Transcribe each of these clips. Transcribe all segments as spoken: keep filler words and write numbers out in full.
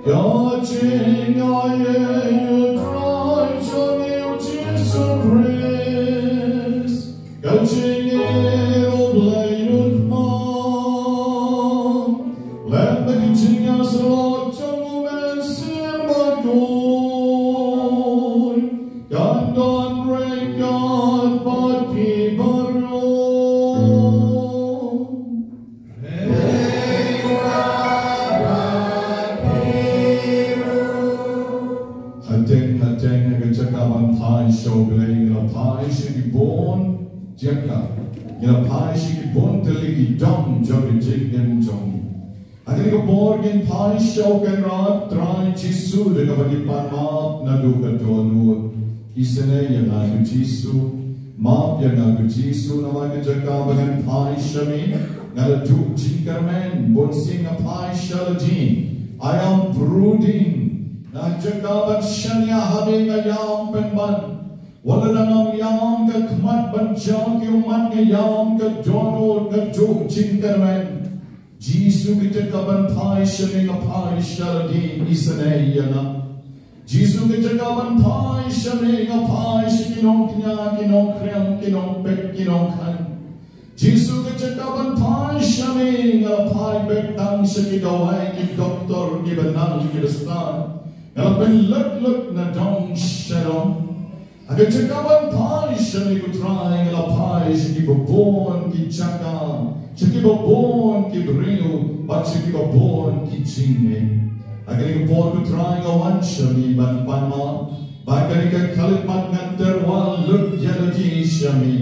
Ka jingaiei U Trai jong ngi U Jisu Khrist, ka jingïeit U Blei U Kpa, lem bad ka jingïasyllok jong U Mynsiem Bakhuid, kan don ryngkat bad phi baroh. Hateng hateng ha ka jaka ban phai sha U Blei, ngi la phai sha ki bun jaka, ngi la phai sha ki bun tylli ki dong jong ka jingim jong ngi. Ha kane ka por ngin phai sha U Kynrad Trai Jisu da kaba ngi pan map naduh ka dohnud. Isynei ïa nga ko Jisu, map ïa nga ko Jisu, namar ka jaka ba ngan phai sha me nga la duh jingkyrmen, bunsien nga phai sha lade, I am brooding. Na ka jaka ban shaniah ha me nga ïam pynban. Wat la dang ngam ïam ka khmat ban jaw ki ummat, nga ïam ka dohnud, nga duh jingkyrmen. Jisu, ka jaka ban phai sha me nga phai sha lade, isynei ïa nga. Jisu, ka jaka ban phai sha me nga phai sha ki nongkñia, ki nongkhriam, ki nongpeit, ki nongkheiñ. Jisu, ka jaka ban phai sha me nga phai beit tang sha ki dawai, ki doktor kiba nang kiba stad. Nga la pynlut lut na dong sha dong. Ha ka jaka ban phai sha me ko Trai nga la phai sha kiba bun ki jaka, sha kiba bun ki briew bad sha kiba bun ki jingngeit. Ha kane ka por ko Trai nga wan sha me ban pan map. Ba kane ka khyllipmat ngan tyrwa lut ïa lade sha me,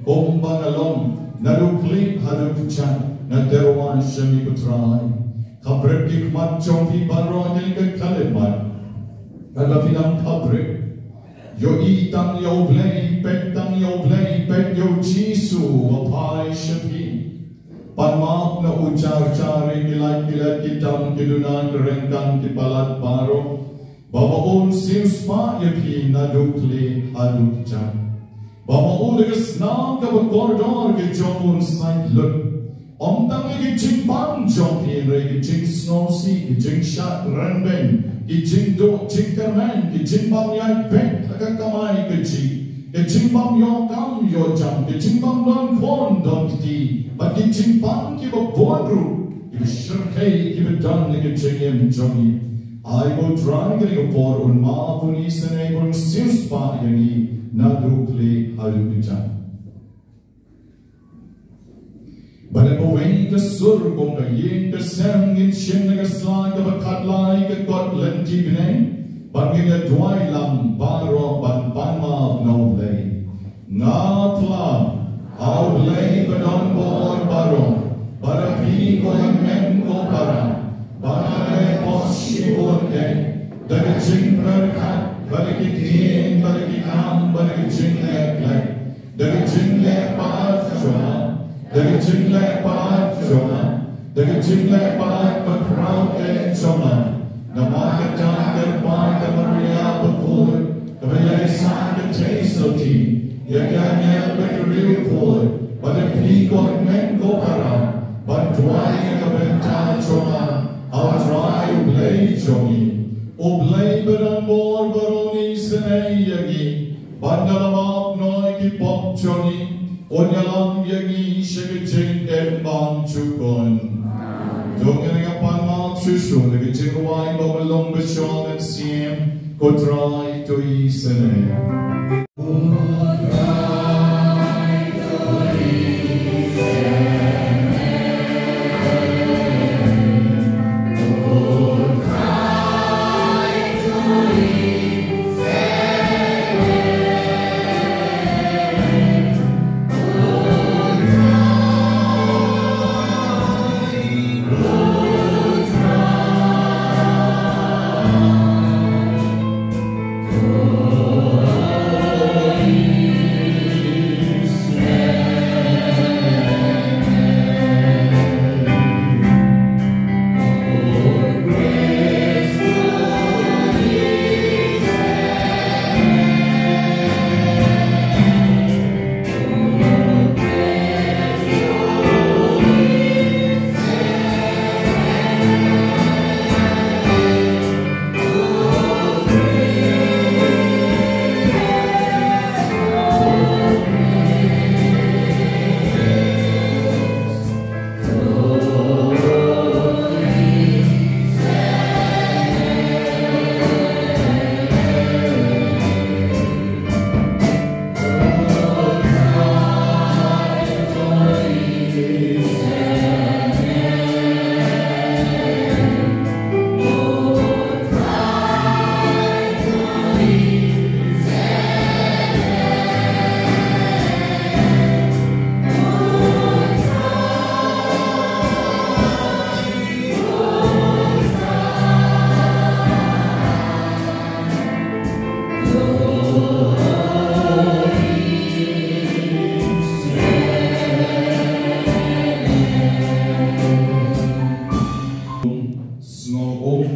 kumba nga long naduh khlieh haduh kjat, ngan tyrwa sha me ko Trai. Khabrit ki khmat jong phi baroh ha kane ka khyllipmat. Katba phi nang khabrit, ïohi tang ïa U Blei, peit tang ïa U Blei, peit ïa U Jisu uba phai sha phi. Pan map na u jar jar ïa ki lait ki let, ki dam ki duna, ki ryngkang ki palat baroh. Ba ma un siewspah ïa phi naduh khlieh haduh kjat. Ba ma u da ka snam kaba kordor ka jong u un sait lut. Ym tang ïa ki jingbam jong phi hynrei ki jingsngewsih, ki jingshad rangbeiñ, ki jingduh jingkyrmen, ki jingbam ïaid beit ha ka kamai kajih, ki jingbam ïoh kam ïoh jam, ki jingbam don khun don kti, bad ki jingbam kiba bun ruh kiba shyrkhei kiba don ha ka jingim jong ngi. Ai ba U Trai kane ka por un map, un isynei, un siewspah ïa ngi naduh khlieh haduh kjat. Ba da kawei ka sur kum ka ïing ka sem ngin shim na ka sla kaba khatlai ka kot lynti bneng, ba ngin ïa duwai lang baroh ban pan map na U Blei. Nga phla ha U Blei ba don bor baroh, bad ha phi ko hynmen ko para, ba nga la leh pop shibun eh, da ka jingpyrkhat, bad da ki ktien, bad da ki kam, bad da ka jingleh leh. Da ka jingleh palat jong nga, da ka jingleh palat jong nga, da ka jingleh palat bakhraw eh jong nga. Namar kata kyrpad ka Maria bakhuid, kaba ïaisah ka jingsotti ïa ki angel bad ki riewkhuid, bad ïa phi ko hynmen ko para, ban duwai ïa ka bynta jong nga ha U Trai U Blei jong ngi. U Blei ba don bor baroh un isynei ïa ngi, ban da la map noh ïa ki pop jong ngi, un ïalam ïa ngi sha ka jingim bymjukut. To ngin ïa pan map shuh shuh da ka jingrwai ba ba long ba shong Mynsiem, Ko Trai to isynei.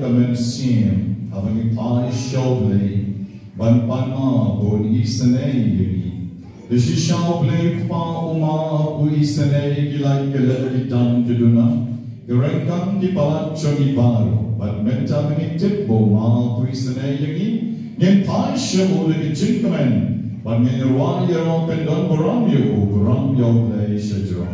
Mynsiem, haba ngi phai sha U Blei ban pan map, un isynei ïa ngi. Te shisha U Blei Kpa, U Map, u isynei ïa ki lait ki let, ki dang ki duna, ki ryngkang ki palat jong ngi baroh. Bad mynta ba ngi tip ba U Map u isynei ïa ngi, ngin phai sha u da ka jingkmen. Bad ngin ïa rwai ïa u, pyndon burom ïa u, burom ïa U Blei sha jrong.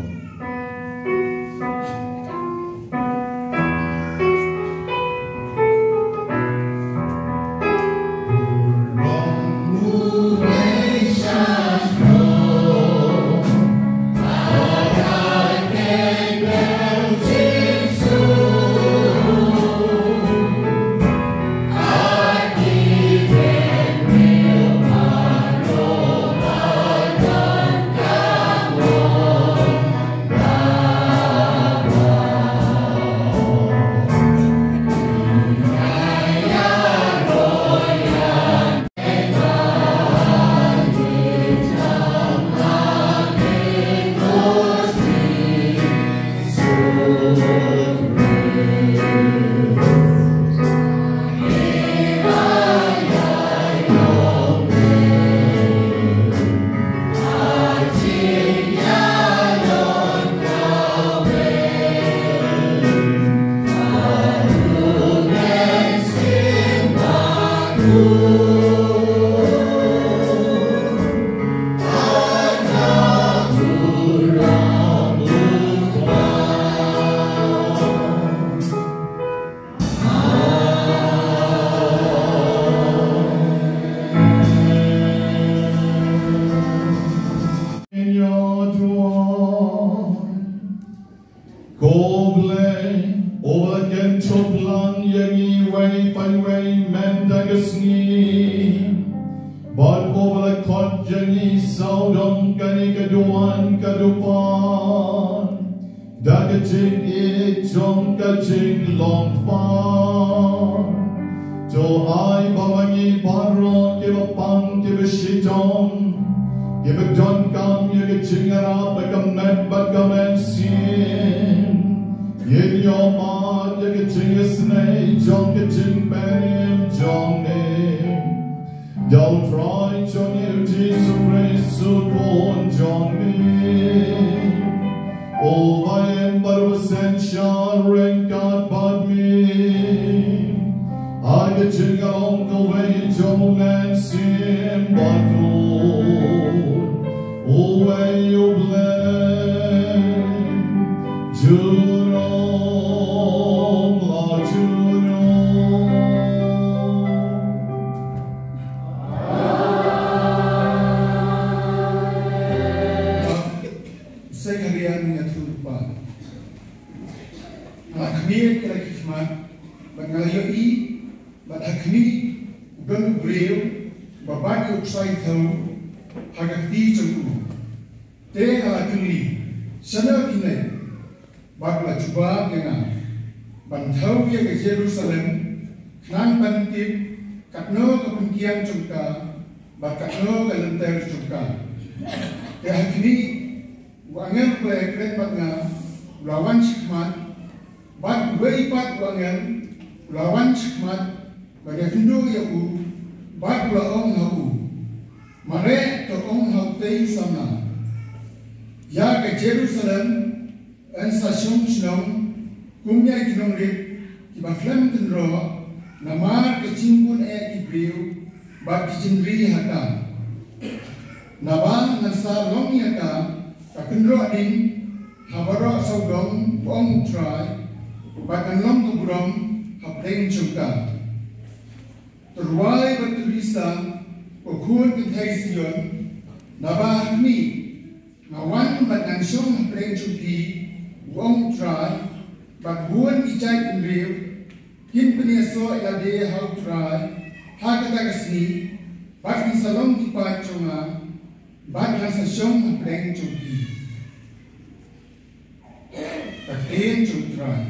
Ko Blei, uba la kynthup lang ïa ngi iwei pa iwei mynta ka sngi, bad uba la khot ïa ngi sawdong kane ka duwan ka dupan da ka jingïeit jong ka jinglong kpa. To ai ba ma ngi baroh kiba pang kiba shitom, kiba donkam ïa ka jingïarap ha ka met bad ka mynsiem, ngin ïohmad ïa ka jingisynei jong ka jingpynim jong me. Da U Trai jong ngi U Jisu Khrist U Khun jong me, uba im bad uba synshar ryngkat bad me ha ka jinglong kawei jong U Mynsiem Bakhuid, uwei U Blei, junom la junom. Seng harian ïa thun pa. Nga la khmih ïa la ki khmat, bad nga la ïohi, bad ha khmih, u don u briew, ba bat ïa u ksai thew ha ka kti jong u. Te nga la kylli, shano phi leit? Bad u la jubab ïa nga, ban thew ïa ka Jerusalem, khnang ban tip katno ka pynkiang jong ka, bad katno ka lynter jong ka. Te ha khmih, u angel uba la ïakren bad nga u la wan shakhmat, bad uwei pat u angel u la wan shakhmat, ban ïakynduh ïa u, bad u la ong ha u, mareh, to ong ha utei u samla, ïa ka Jerusalem yn sa shong shnong kum ïa ki nongrit kiba khlem kynroh namar ka jingbun eh ki briew bad ki jingri ha ka. Naba ngan sa long ïa ka ka kynroh ding ha baroh sawdong, ong U Trai, bad ngan long ka burom hapdeng jong ka. To rwai bad to risa, ko khun kynthei Zion, naba ha khmih, nga wan bad ngan shong hapdeng jong phi, ong U Trai, bad bun ki jaitbynriew kin pynïasoh ïalade ha U Trai ha kata ka sngi, bad kin sa long ki paid jong nga, bad ngan sa shong hapdeng jong phi. Ka ktien jong U Trai.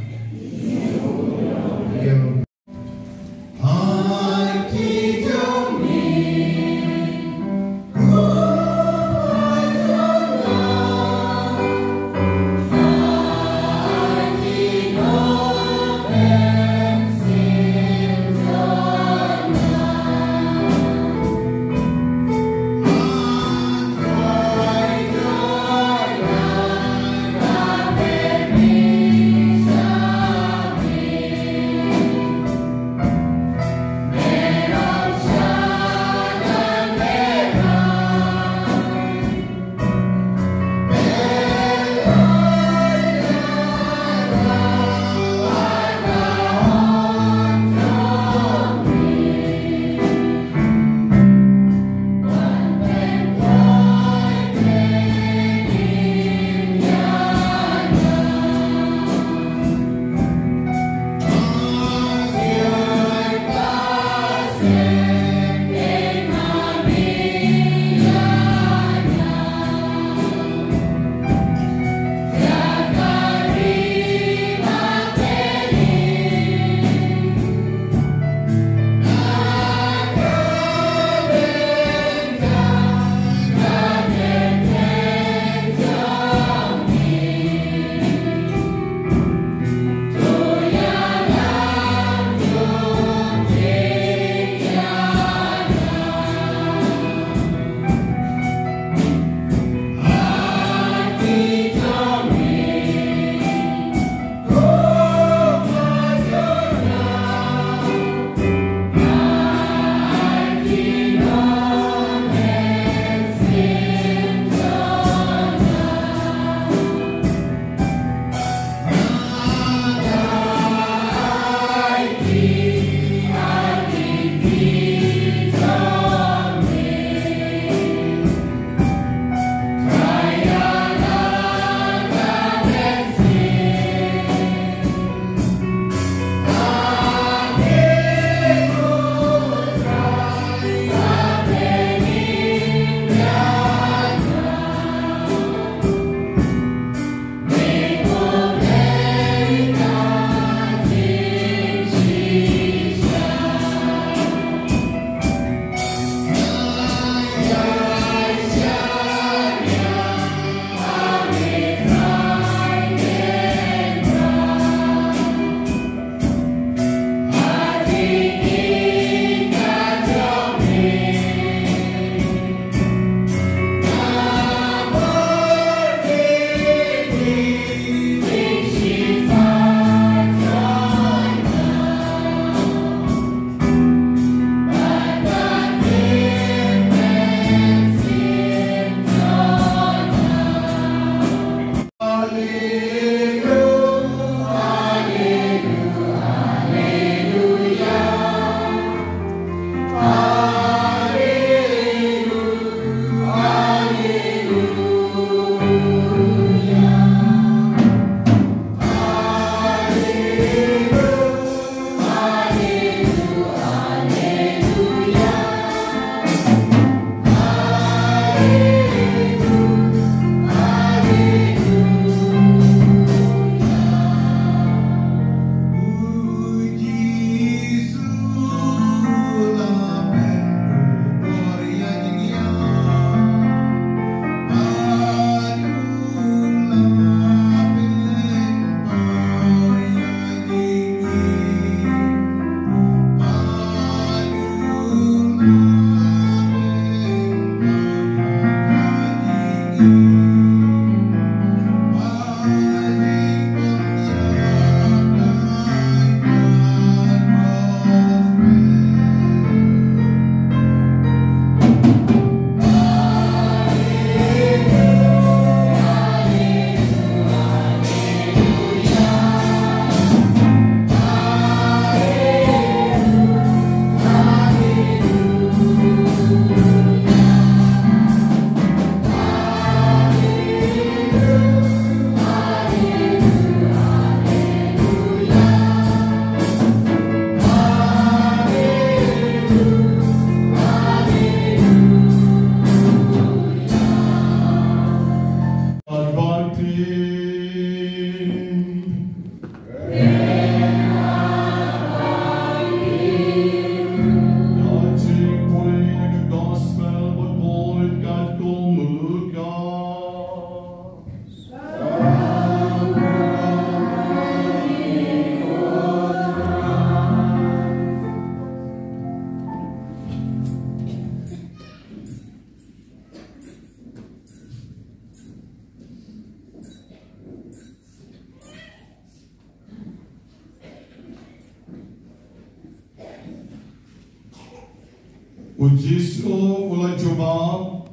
U Jisu u la jubab,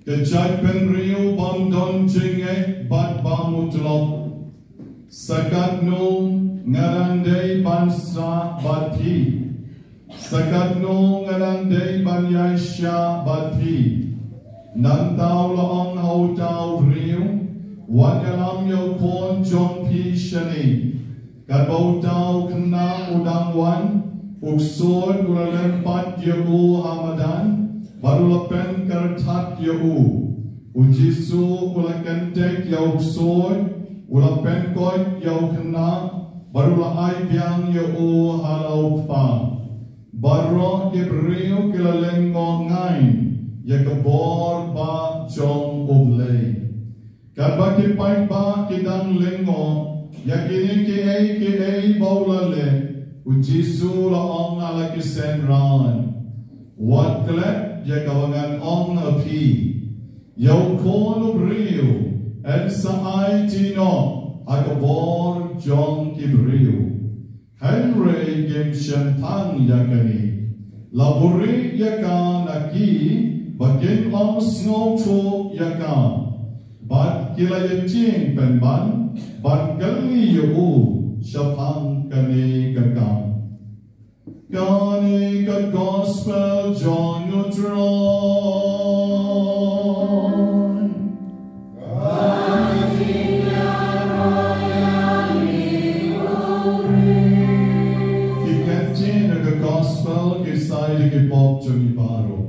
ka jaitbynriew bym don jingngeit bad ba mutlop. Sa katno nga dang dei ban sah bad phi? Sa katno nga dang dei ban ïaishah bad phi? Nangta u la ong ha uta u briew, wan ïalam ïa u khun jong phi shane. Katba uta u khynnah u dang wan, u ksuid u la lem pat ïa u ha madan, bad u la pynkyrthat ïa u. U Jisu u la kyntait ïa u ksuid, u la pynkoit ïa u khynnah, bad u la ai biang ïa u ha la u kpa. Baroh ki briew ki la lyngngoh ngai ïa ka bor ba jong U Blei. Katba ki paidbah ki dang lyngngoh ïa kine kiei kiei ba u la leh, u Jisu u la ong ha la ki synran, wat klet ïa kaba ngan ong ha phi. Ïa u Khun u briew yn sa aiti noh ha ka bor jong ki briew. Hynrei kim shemphang ïa kane. La buhrieh ïa ka na ki ba kin ym sngewthuh ïa ka. Bad ki la ïakhun pynban ban kylli ïa u shaphang kane ka kam. Kane ka gospel jong u Trai. Ki ktien na ka gospel ki shai da ki pop jong ngi baroh.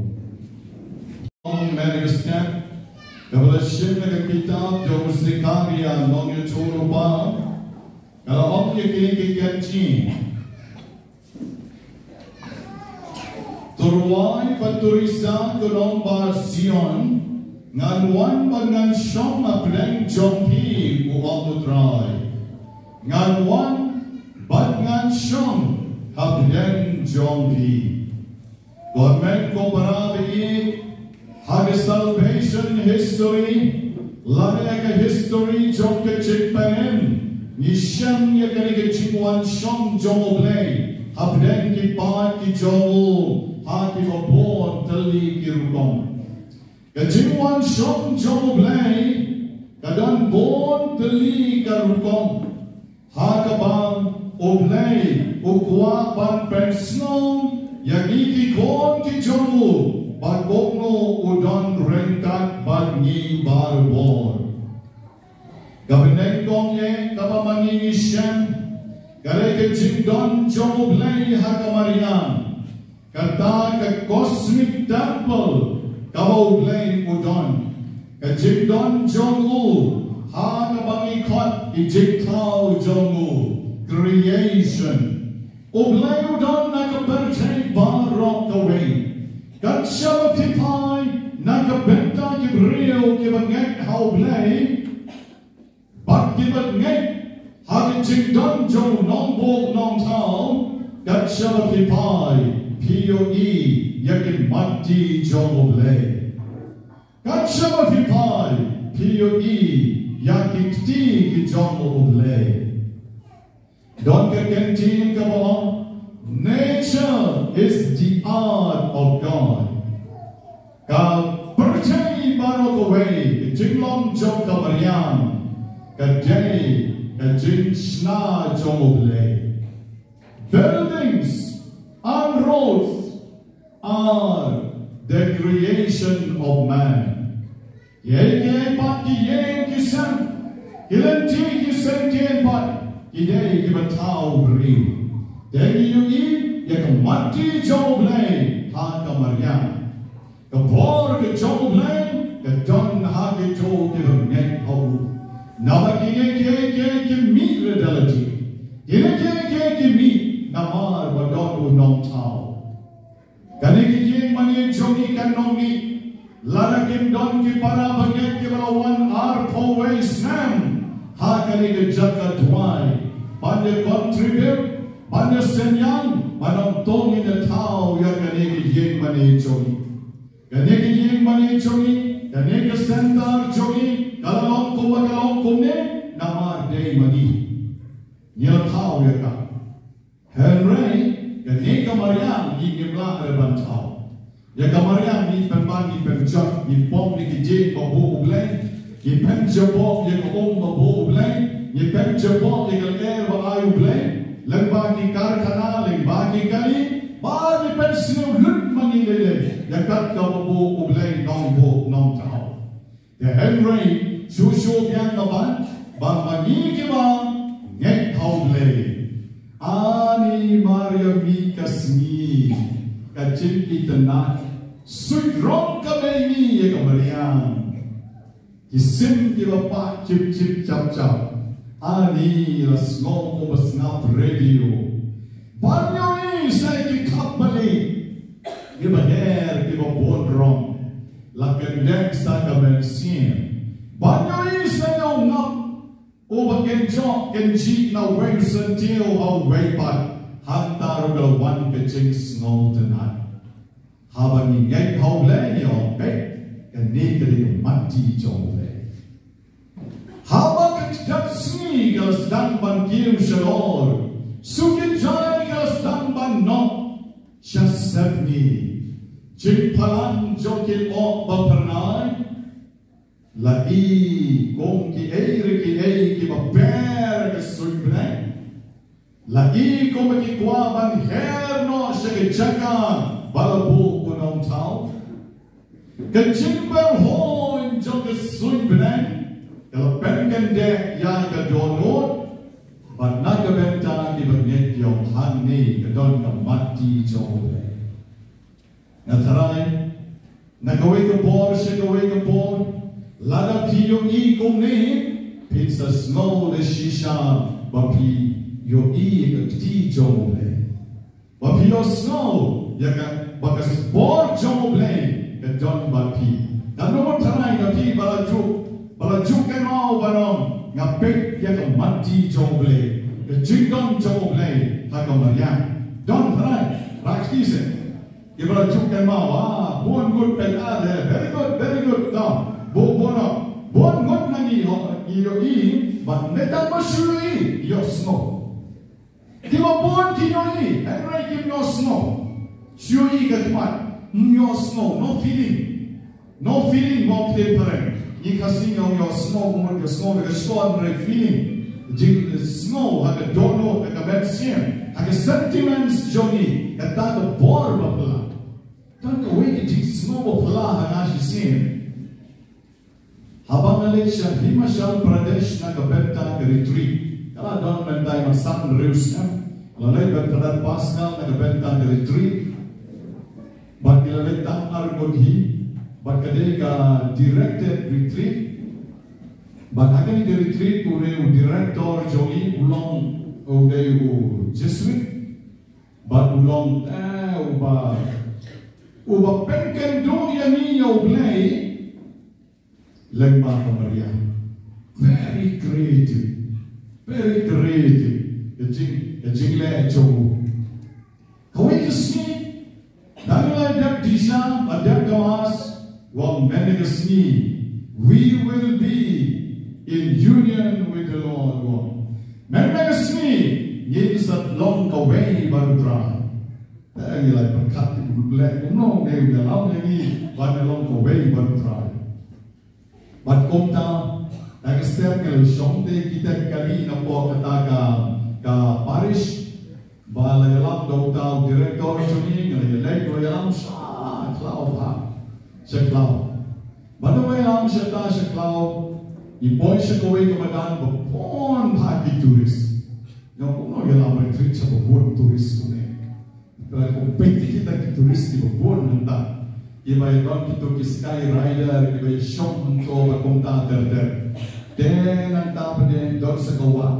Ong na ka step, kaba la shim na ka kitab jong u Sakaria nongïathuhlypa, ka la ong ïa kine ki ktien. To rwai bad to risa, ko nongbah Zion, ngan wan bad ngan shong hapdeng jong phi, u ong u Trai. Ngan wan bad ngan shong hapdeng jong phi. Ko hynmen ko para baieit, ha ka salvation history, lane ha ka history jong ka jingpynim, ngi shem ïa kane ka jingwan shong jong U Blei hapdeng ki paid ki jong u ha kiba bun tylli ki rukom. Ka jingwan shong jong U Blei ka don bun tylli ka rukom. Ha kaba U Blei u kwah ban pynsngew ïa ngi ki khun ki jong u ba kumno u don ryngkat bad ngi barabor. Kaba nyngkong eh kaba ma ngi ngi shem, ka dei ka jingdon jong U Blei ha ka mariang. Kata ka cosmic temple kaba U Blei u don. Ka jingdon jong u ha kaba ngi khot ki jingthaw jong u, creation. U Blei u don na ka pyrthei baroh kawei. Kat shaba phi phai na ka bynta ki briew kiba ngeit ha U Blei, bad kiba ngeit ha ka jingdon jong u nongbuh nongthaw, kat shaba phi phai phi ïohi ïa ki matti jong U Blei. Kat shaba phi phai phi ïohi ïa ki kti ki jong U Blei. Don ka ktien kaba ong, nature is the art of God. Ka pyrthei baroh kawei, ka jinglong jong ka mariang, ka dei ka jingshna jong U Blei. Buildings and roads are the creation of man. Kiei kiei pat ki ïing ki sem, ki lynti ki syngkien pat, ki dei kiba thaw briew. Te ngi ïohi ïa ka matti jong U Blei ha ka mariang. Ka bor ka jong U Blei ka don ha kito kiba ngeit ha u. Naba kine kiei kiei ki mih lada lynti. Kine kiei kiei ki mih namar ba don u nongthaw. Kane ka ïing mane jong ngi kan ym mih lada kim don ki para bangeit kiba la wan arphew wei snem ha kane ka jaka duwai ban ïa contribute, ban ïa synñiang ba nangta ngin ïa thaw ïa kane ka ïing mane jong ngi. Kane ka ïing mane jong ngi, kane ka center jong ngi ka la long kumba ka long kumne namar dei ma ngi. Ngi la thaw ïa ka. Hynrei kane ka mariang ngi ngim lah re ban thaw. Ïa ka mariang ngi pynban ngi pynjot, ngi pom ïa ki jingbabuh U Blei, ngi pynjaboh ïa ka um babuh U Blei, ngi pynjaboh ïa ka lyer ba ai U Blei, lyngba ki karkhana, lyngba ki kali, ba ngi pynsngew lut ma ngi lei lei ïa kat ka babuh U Blei nongbuh nongthaw. Te hynrei shuh shuh biang nga ban, ba ma ngi kiba ngeit ha U Blei. Ani mar ïa mi ka sngi ka jingitynnad, suit rong ka bei ngi ïa ka mariang. Ki sim kiba pah chip chip chap chap. Ani la sngew kumba sngap radio. Ban ïohi sa ki khap bali. Kiba her kiba bun rong. La kyndek sa ka mynsiem. Ban ïohi sa ïa u ngap uba kynjoh kynjih na weng syntiew ha uwei pat. Hangta ruh ka la wan ka jingsngewtynnad. Haba ngi ngeit ha U Blei, ngi ong, peit, kane ka dei ka mati jong U Blei. Haba ka dap sngi ka la sdang ban kiew shalor, shu kynjai ka la sdang ban noh sha sepngi. Jingphalang jong ki lyoh ba phyrnai, la i kum kiei re kiei kiba pher ka suiñ bneng. La i kum ki kwah ban her noh sha ka jaka ba la buh u nongthaw. Ka jingpyrhuh jong ka suiñ bneng ka la pynkyndeh ïa ka dohnud, bad na ka bynta kiba ngeit ïa u hangne ka don ka mati jong U Blei. Nga tharai, na kawei ka por sha kawei ka por, lada phi ïohi kumne, phin sa sngew da shisha ba phi ïohi ïa ka kti jong U Blei. Ba phi ïohsngew ïa ka, ba ka bor jong U Blei ka don bad phi. Nga tharai na phi ba la ju, ba la ju kynmaw ban ong, nga peit ïa ka mati jong U Blei, ka jingdon jong U Blei ha ka mariang. Don tharai, rakti se. Kiba la ju kynmaw, ah, bun ngut peit, ah, very good, very good, ka, bun, bun, ah, bun ngut na ngi ïoh, ngi ïohi, bad mynta ma shu ïohi, ïohsngew. Kiba bun ki ïohi, hynrei kim ïohsngew. Shu ïohi ka khmat, ym ïohsngew, no feeling. No feeling mo ktien phareng. Ngi Khasi ngi ong ïohsngew, kumno ïohsngew, da ka shkor hynrei feeling. Jingsngew ha ka dohnud, ha ka mynsiem, ha ka sentiments jong ngi, kata ka bor ba phylla. Tang kawei ka jingsngew ba phylla ha nga shisien. Haba nga leit sha Himachal Pradesh na ka bynta ka retreat. Ka la don mynta man san hynriew snem. Nga la leit bad Brother Pascal na ka bynta ka retreat. Bad ngi la leit tang ar ngut hi, bad ka dei ka directed retreat. Bad ha kane ka retreat u dei u director jong ngi u long u dei u Jesuit. Bad u long, eh, uba, uba pynkynduh ïa ngi ïa U Blei lyngba ka mariang. Very creative. Very creative. Ka jing, ka jingleh jong u. Kawei ka sngi, da ngi la dep disha, la dep ka mass, u ong mynta ka sngi, we will be in union with the Lord, u ong. Mynta ka sngi, ngin sa long kawei bad U Trai. Te ngi la pyrkhat, te U Blei kumno u ïalam ïa ngi ban long kawei bad U Trai. Bad kumta, da ka step ngi la shong te kita ki kali napoh kata ka, ka parish. Ba la ïalam da uta u director jong ngi, ngi la ïaleit, la ïalam sha khlaw bha. Sha khlaw. Bad da ïalam shata sha khlaw, ngi poi sha kawei ka madan ba bun bha ki tourist. Ngi ong kumno ïalam retreat sha ba bun tourist kumne. Ba kum peit kita ki tourist kiba bun hangta. Kiba ïadon kito ki sky rider, kiba ïashong hangto bad kumta ter ter. Te nangta pat de don sa ka wah.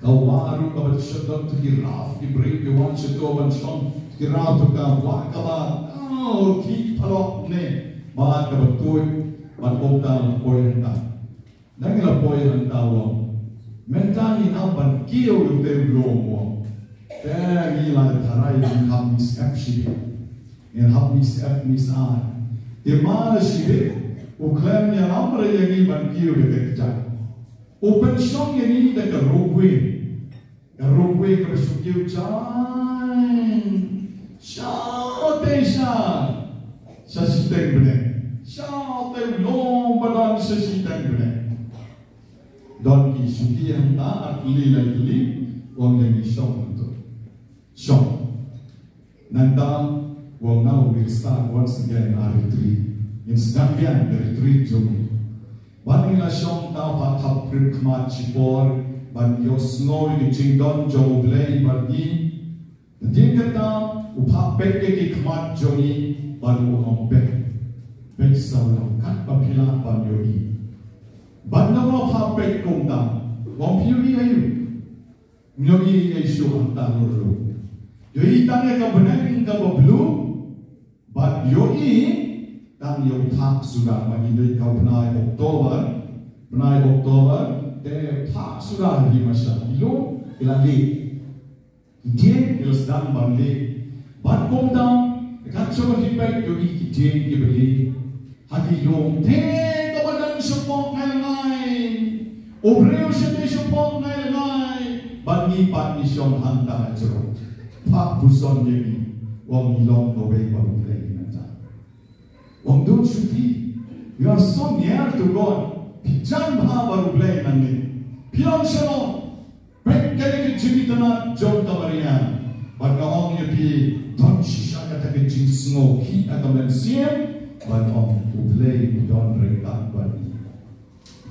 Ka wah ruh kaba shu don tu ki raft, ki briew ki wan shato ban shong, ki raft tu ka wah kaba, oh, ki phalok ne, bad kaba tuid, bad kumta la poi hangta. Da ngi la poi hangta u ong, mynta ngin hap ban kiew ïa utei u lum u ong. Te ngi la tharai ngin hap mih syep shibit. Ngin hap mih syep mih syaid. Te mar shibit, u khlem ïalam re ïa ngi ban kiew da ka kjat. U pynshong ïa ngi da ka ropeway. Ka ropeway kaba shu kiew jaiñ. Sha tei sha. shiteng bneng. Sha te u lum ba don sha shiteng bneng. Don ki shuki hangta, ar tylli lai tylli, u ong ïa ngi shong hangto. Shong. Nangta u ong now we'll start once again our retreat. Ngin sdang biang ka retreat jong ngi. Bad ngi la shong ta pat, hap khrip khmat shipor, ban ïohsngew ïa ki jingdon jong U Blei bad ngi. Hadien kata u phah peit ïa ki khmat jong ngi bad u ong, peit. Peit sa u long katba phi lah ban ïohi. Bad naba u phah peit kumta, u ong, phi ïohi aïu? Ym ïohi ei shuh hangta ruh ruh. Ïohi tang ïa ka bneng kaba blue. Bad ïohi tang ïa u thak suda, ma ngi dei ka u bnai October. Bnai October te u thak suda hi mashai. Ki lum ki la lieh. Ki dieng ki la sdang ban lieh. Bad kumta, kat shaba phi peit ïohi ki dieng kiba lieh ha ki lum. Te kaba dang shapoh ngai ngai. U briew sha te shapoh ngai ngai. Bad ngi pat ngi shong hangta hajrong. Phah puson ïa ngi. U ong, ngi long kawei bad U Blei nangta. U ong, don't you feel? You are so near to God. Phi jan bha bad U Blei nangne. Phi long shalom. Peit kaei ka jingitynnad jong ka Mariam. Bad nga ong ïa phi, don shisha kata ka jingsngew khih ha ka mynsiem. Bad ong, U Blei u don ryngkat bad ngi.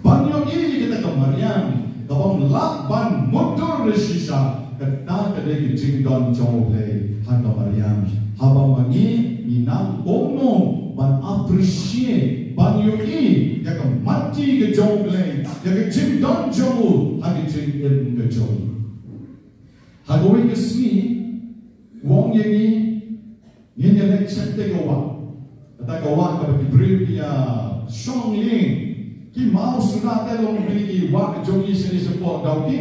Ban ïohi ïa kata ka Mariam kabym lah ban mutdur shisha, kata ka dei ka jingdon jong U Blei ha ka Mariam. Haba ma ngi ngi nang kumno ban appreciate, ban ïohi ïa ka mathi ka jong U Blei, ïa ka jingdon jong u ha ka jingim ka jong ngi. Ha kawei ka sngi u ong ïa ngi, ngin ïa leit check te ka wah. Kata ka wah kaba ki briew ki ïa shong lieng. Ki maw suda te long bad ki wah jong ngi shane shapoh Dawki.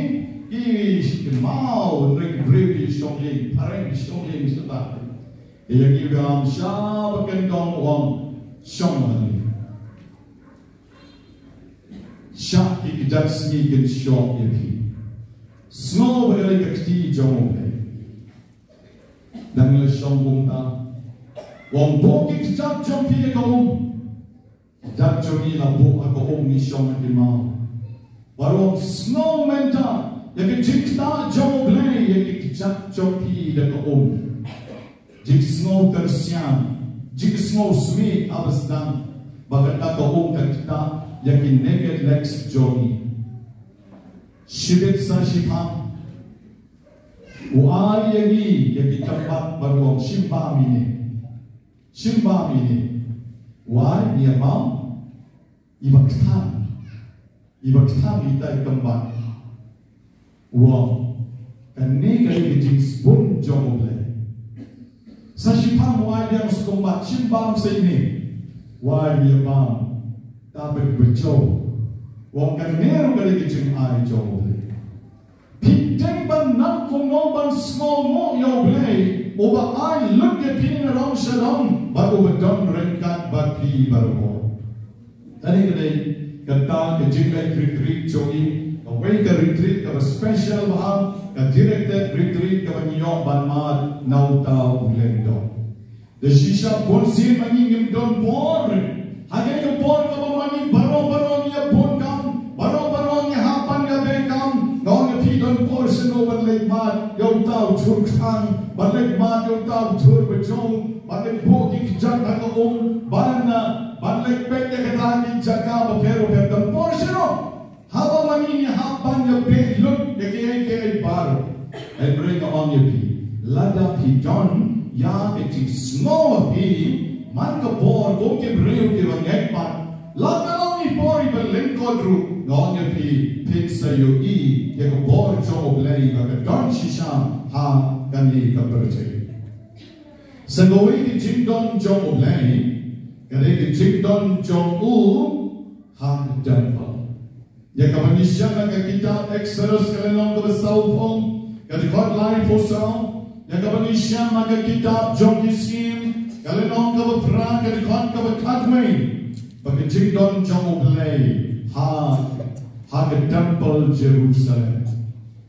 Ki, ki maw, hynrei ki briew ki shong lieng, phareng ki shong lieng suda. Ïa ngi ba ym shah ba kyndong, u ong, shong hangne. Shah ki kjat sngi kin shoh ïa phi. Sngew ba ïa ka kti jong U Blei. Nang la shong kumta, u ong, buh ki kjat jong phi ha ka um. Kjat jong ngi la buh ha ka um, ngi shong ha ki maw. Bad u ong, sngew mynta ïa ka jingktah jong U Blei ïa ki kjat jong phi da ka um. Jingsngew kyrshan, jingsngew smiej haba sdang ba kata ka um ka ktah ïa ki naked legs jong ngi. Shibit sa shiphang u ai ïa ngi ïa ki kynbat bad u ong, shim bam ine. Shim bam ine. U ai, ngi ïa bam. Iba kthang, iba kthang ita i kynbat. U ong, kane ka dei ka jingsbun jong U Blei. Sa shiphang u ai biang sa kynbat, shim bam sa ine. U ai, ngi ïa bam. Ta beit ba jaw. U ong, kane ruh ka dei ka jingai jong U Blei. Phi dei ban nang kumno ban sngewnguh ïa U Blei uba ai lut ïa phi na ram sha ram bad uba don ryngkat bad phi baroh. Kane ka dei kata ka jingleit retreat jong ngi, kawei ka retreat kaba special bha, ka directed retreat kaba ngi ïoh ban mad na uta u lyngdoh. Da shisha bunsien ma ngi ngim don por. Ha kane ka por kaba ma ngi baroh baroh ngi ïa bun kam, baroh baroh ngi hap ban ïa beh kam, nga ong ïa phi don por shano ban leit mad ïa uta u jhur kthang, ban leit mad ïa uta u jhur bajong, ban leit buh ki kjat ha ka um, ban, ban leit peit ïa kata ki jaka bapher bapher, don por shano? Haba ma ngi ngi hap ban ïa beh lut ïa kiei kiei baroh. Hynrei nga ong ïa phi, lada phi don ïa ka jingsngew ha phi man ka por kum ki briew kiba ngeit pat, la ka long i por iba lyngkot ruh, nga ong ïa phi, phin sa ïohi ïa ka bor jong U Blei ba ka don shisha ha kane ka pyrthei. Sa kawei ka jingdon jong U Blei ka dei ka jingdon jong u ha ka temple. Ïa kaba ngi shem ha ka kitab Exodus ka lynnong kaba sawphew, ka dkhot laiphew saw. Ïa kaba ngi shem ha ka kitab Jong Ki Syiem ka lynnong kaba phra, ka dkhot kaba khatwei, ba ka jingdon jong U Blei ha, ha ka temple Jerusalem.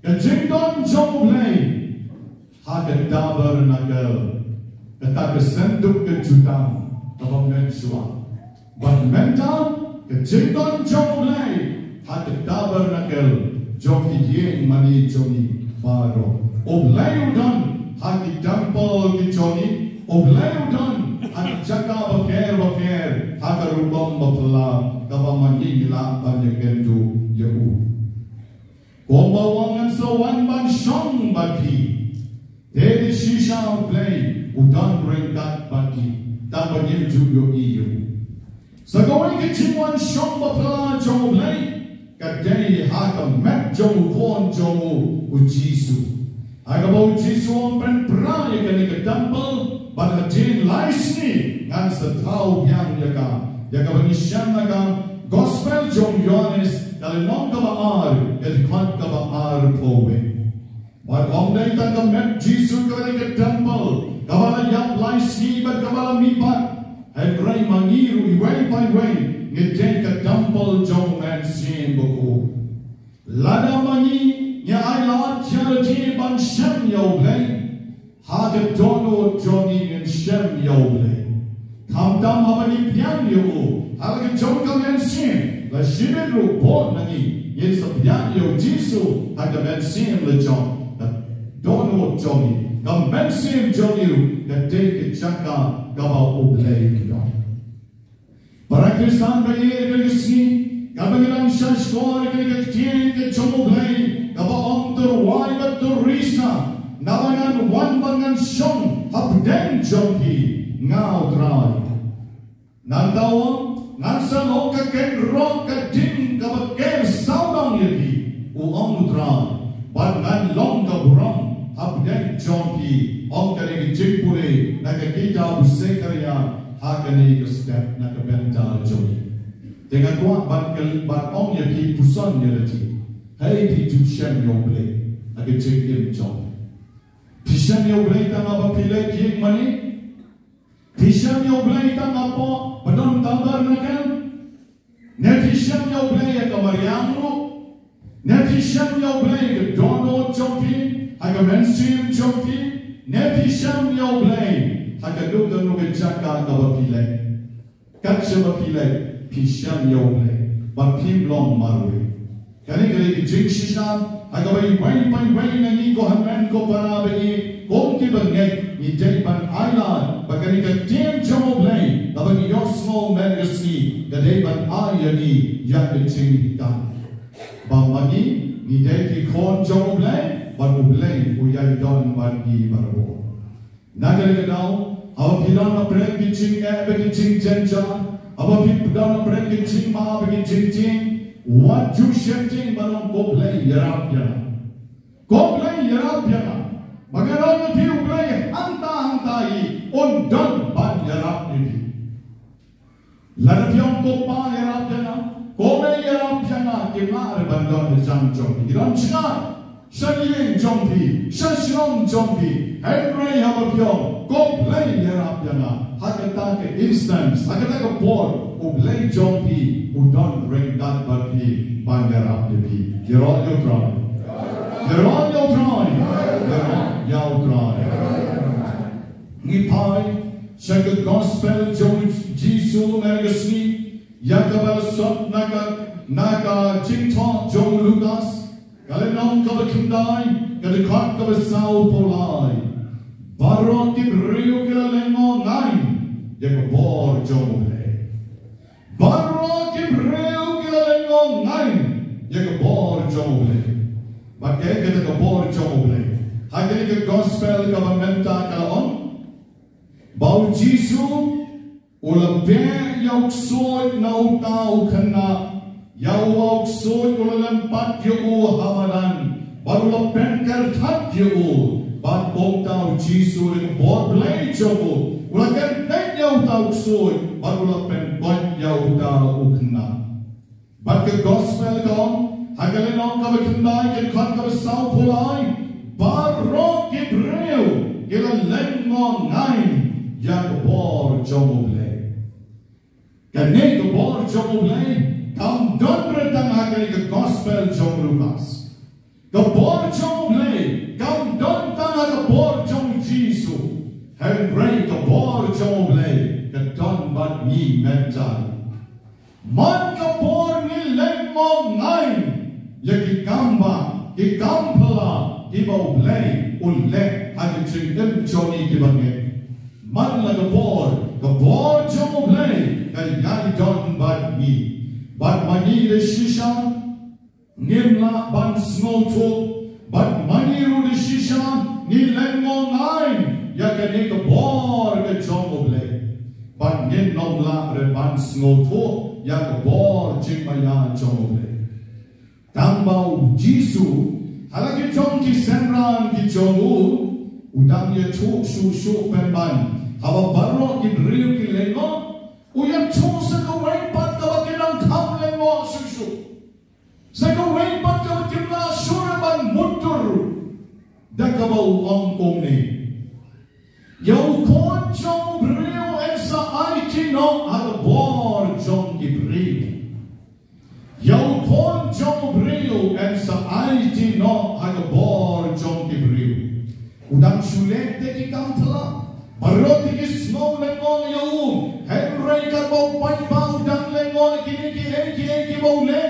Ka jingdon jong U Blei ha ka tabernacle, kata ka sanduk ka jutang. Kaba mynshwa. Bad mynta ka jingdon jong U Blei ha ka tabernacle jong ki ïing mane jong ngi baroh. U Blei u don ha ki temple ki jong ngi. U Blei u don ha ki jaka bapher bapher ha ka rukom baphylla kaba ma ngi ngi lah ban ïakynduh ïa u. Kumba u ong ngan sa wan ban shong bad phi. Te dei shisha U Blei u don ryngkat bad ngi. Tang ba ngim ju ïohi ïa u. Sa kawei ka jingwan shong baphylla jong U Blei ka dei ha ka met jong u Khun jong u, U Jisu. Ha kaba U Jisu u ong pynpra ïa kane ka temple bad hadien lai sngi ngan sa thaw biang ïa ka. Ïa kaba ngi shem na ka Gospel jong u Ïoannis ka lynnong kaba ar, ka dkhot kaba arphew wei. Bad ym dei tang ka met Jisu kaba dei ka temple kaba la ïap lai sngi bad kaba la mihpat. Hynrei ma ngi ruh iwei pa iwei ngi dei ka temple jong U Mynsiem Bakhuid. Lada ma ngi ngi ailad ïa lade ban shem ïa U Blei, ha ka dohnud jong ngi ngin shem ïa U Blei. Khamtam haba ngi pdiang ïa u ha la ka jong ka mynsiem, la shibit ruh bun na ngi ngin sa pdiang ïa U Jisu ha ka mynsiem la jong, ka dohnud jong ngi, ka mynsiem jong ngi ruh ka dei ka jaka kaba U Blei u don. Para Khristan ba ïeit, ha kane ka sngi kaba ngi dang sngap ïa kane ka ktien ka jong U Blei kaba ong, to rwai bad to risa, naba ngan wan bad ngan shong hapdeng jong phi, nga U Trai. Nangta u ong, ngan sa long ka kynroh ka ding kaba ker sawdong ïa phi, u ong U Trai, bad ngan long ka burom hapdeng jong phi. Ong kane ka jingpule na ka kitab u Sekharïa ha kane ka step na ka bynta jong ngi. Te nga kwah ban kylli, ban ong ïa phi, puson ïa lade. Hei phi, phi shem ïa U Blei ha ka jingim jong phi? Phi shem ïa U Blei tang haba phi leit ïing mane? Phi shem ïa U Blei tang hapoh ba don tabernacle? Ne phi shem ïa U Blei ha ka mariang ruh? Ne phi shem ïa U Blei ha ka dohnud jong phi, ha ka mynsiem jong phi? Ne phi shem ïa U Blei ha kano kano ka jaka kaba phi leit? Kat shaba phi leit phi shem ïa U Blei, ba phim long marwei. Kane ka dei ka jingshisha ha kaba iwei pa iwei na ngi, ko hynmen ko para ba ïeit, kum ki bangeit, ngi dei ban ailad ba kane ka ktien jong U Blei kaba ngi ïohsngew mynne ka sngi ka dei ban ai ïa ngi ïa ka jinghikai ba ma ngi ngi dei ki khun jong U Blei bad U Blei u ïai don bad ngi barabor. Na kane ka daw, haba phi don ha pdeng ki jingeh bad ki jingjynjar, haba phi don ha pdeng ki jingma bad ki jingtieng, wat ju sheptieng ban ong, ko Blei ïarap ïa nga. Ko Blei ïarap ïa nga. Ba ngan ong ïa phi, U Blei hangta hangta hi un don ban ïarap ïa phi. Lada phi ong, ko Pa ïarap ïa nga, ko Mei ïarap ïa nga, kim lah re ban don ha jam jong phi. Ki don sha sha ïing jong phi, sha shnong jong phi. Hynrei haba phi ong, ko Blei ïarap ïa nga, ha kata ka instant, ha kata ka por, U Blei jong phi u don ryngkat bad phi ban ïarap ïa phi. Ïaroh ïa U Trai. Ïaroh ïa U Trai. Ïaroh ïa U Trai. Ngi phai sha ka Gospel jong u Jisu mynne ka sngi, ïa kaba la sot na ka, na ka Jingthoh jong u Lukas, ka lynnong kaba khyndai, ka dkhot kaba sawphew lai. Baroh ki briew ki la lyngngoh ngai ïa ka bor jong U Blei. Baroh ki briew ki la lyngngoh ngai ïa ka bor jong U Blei. Bad kaei kata ka bor jong U Blei? Ha kane ka Gospel kaba mynta ka la ong ba u Jisu u la beh ïa u ksuid na uta u khynnah, ïa uba u ksuid u la lympat ïa u ha madan, bad u la pynkyrthat ïa u. Bad kumta u Jisu, da ka bor Blei jong u, u la kyntait ïa uta u ksuid bad u la pynkoit ïa uta u khynnah. Bad ka Gospel ka ong, ha ka lynnong kaba khyndai, ka dkhot kaba sawphew lai, baroh ki briew ki la lyngngoh ngai ïa ka bor jong U Blei. Kane ka bor jong U Blei kam don re tang ha kane ka Gospel jong u Lukas. Ka bor jong U Blei kam don tang ha ka bor jong u Jisu. Hynrei ka bor jong U Blei ka Don bad ngi mynta. Man ka por ngi lyngngoh ngai ïa ki kam ba, ki kam phylla kiba U Blei u leh ha ki jingim jong ngi kiba ngeit. Man la ka por, ka por jong U Blei ka ïai don bad ngi. Bad ma ngi da shisha ngim lah ban sngewthuh, bad ma ngi ruh da shisha ngi lyngngoh ngai ïa kane ka bor ka jong U Blei. Bad ngin ym lah ruh ban sngewthuh ïa ka bor jingmaïa jong U Blei. Tang ba U Jisu, ha la ki jong ki synran ki jong u, u dang ïathuh shuh shuh pynban, haba baroh ki briew ki lyngngoh, u ïathuh sa kawei pat kaba ki dang kham lyngngoh shuh shuh. Sa kawei pat kaba kim lah shuh ruh ban mutdur. Da kaba u ong kumne. Ïa u Khun jong u briew yn sa aiti noh ha ka bor jong ki briew. Ïa u Khun jong u briew yn sa aiti noh ha ka bor jong ki briew. U dang shu leh te ki kam phylla. Baroh te ki sngew lyngngoh ïa u. Hynrei katba u paidbah u dang lyngngoh ïa kine kiei kiei kiba u leh,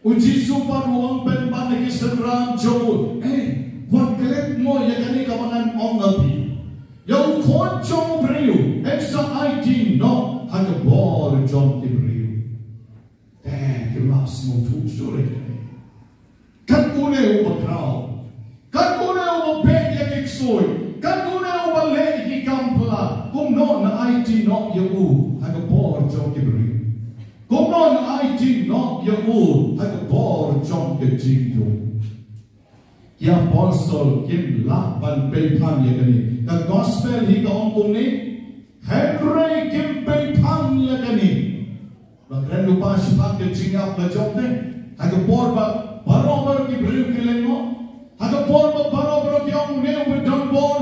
U Jisu pat u ong pynban ha ki synran jong u, eh, wat klet mo ïa kane kaba ngan ong ha phi. Ïa u Khun jong u briew yn sa aiti noh ha ka bor jong ki briew. Te ki la sngewthuh shuh ïa kane. Kat une uba khraw. Kat une uba beh ïa ki ksuid. Kat une uba leh ïa ki kam phylla. Kumno na aiti noh ïa u ha ka bor jong ki briew. Kumno na aiti noh ïa u ha ka bor jong ka jingdum. Ki apostol kim lah ban peit phang ïa kane. Ka gospel hi ka ong kumne. Hynrei kim peit phang ïa kane. Ba kren lypa shaphang ka jingïap la jong te. Ha ka por ba baroh baroh ki briew ki lyngngoh. Ha ka por ba baroh baroh ki ong une uba don bor,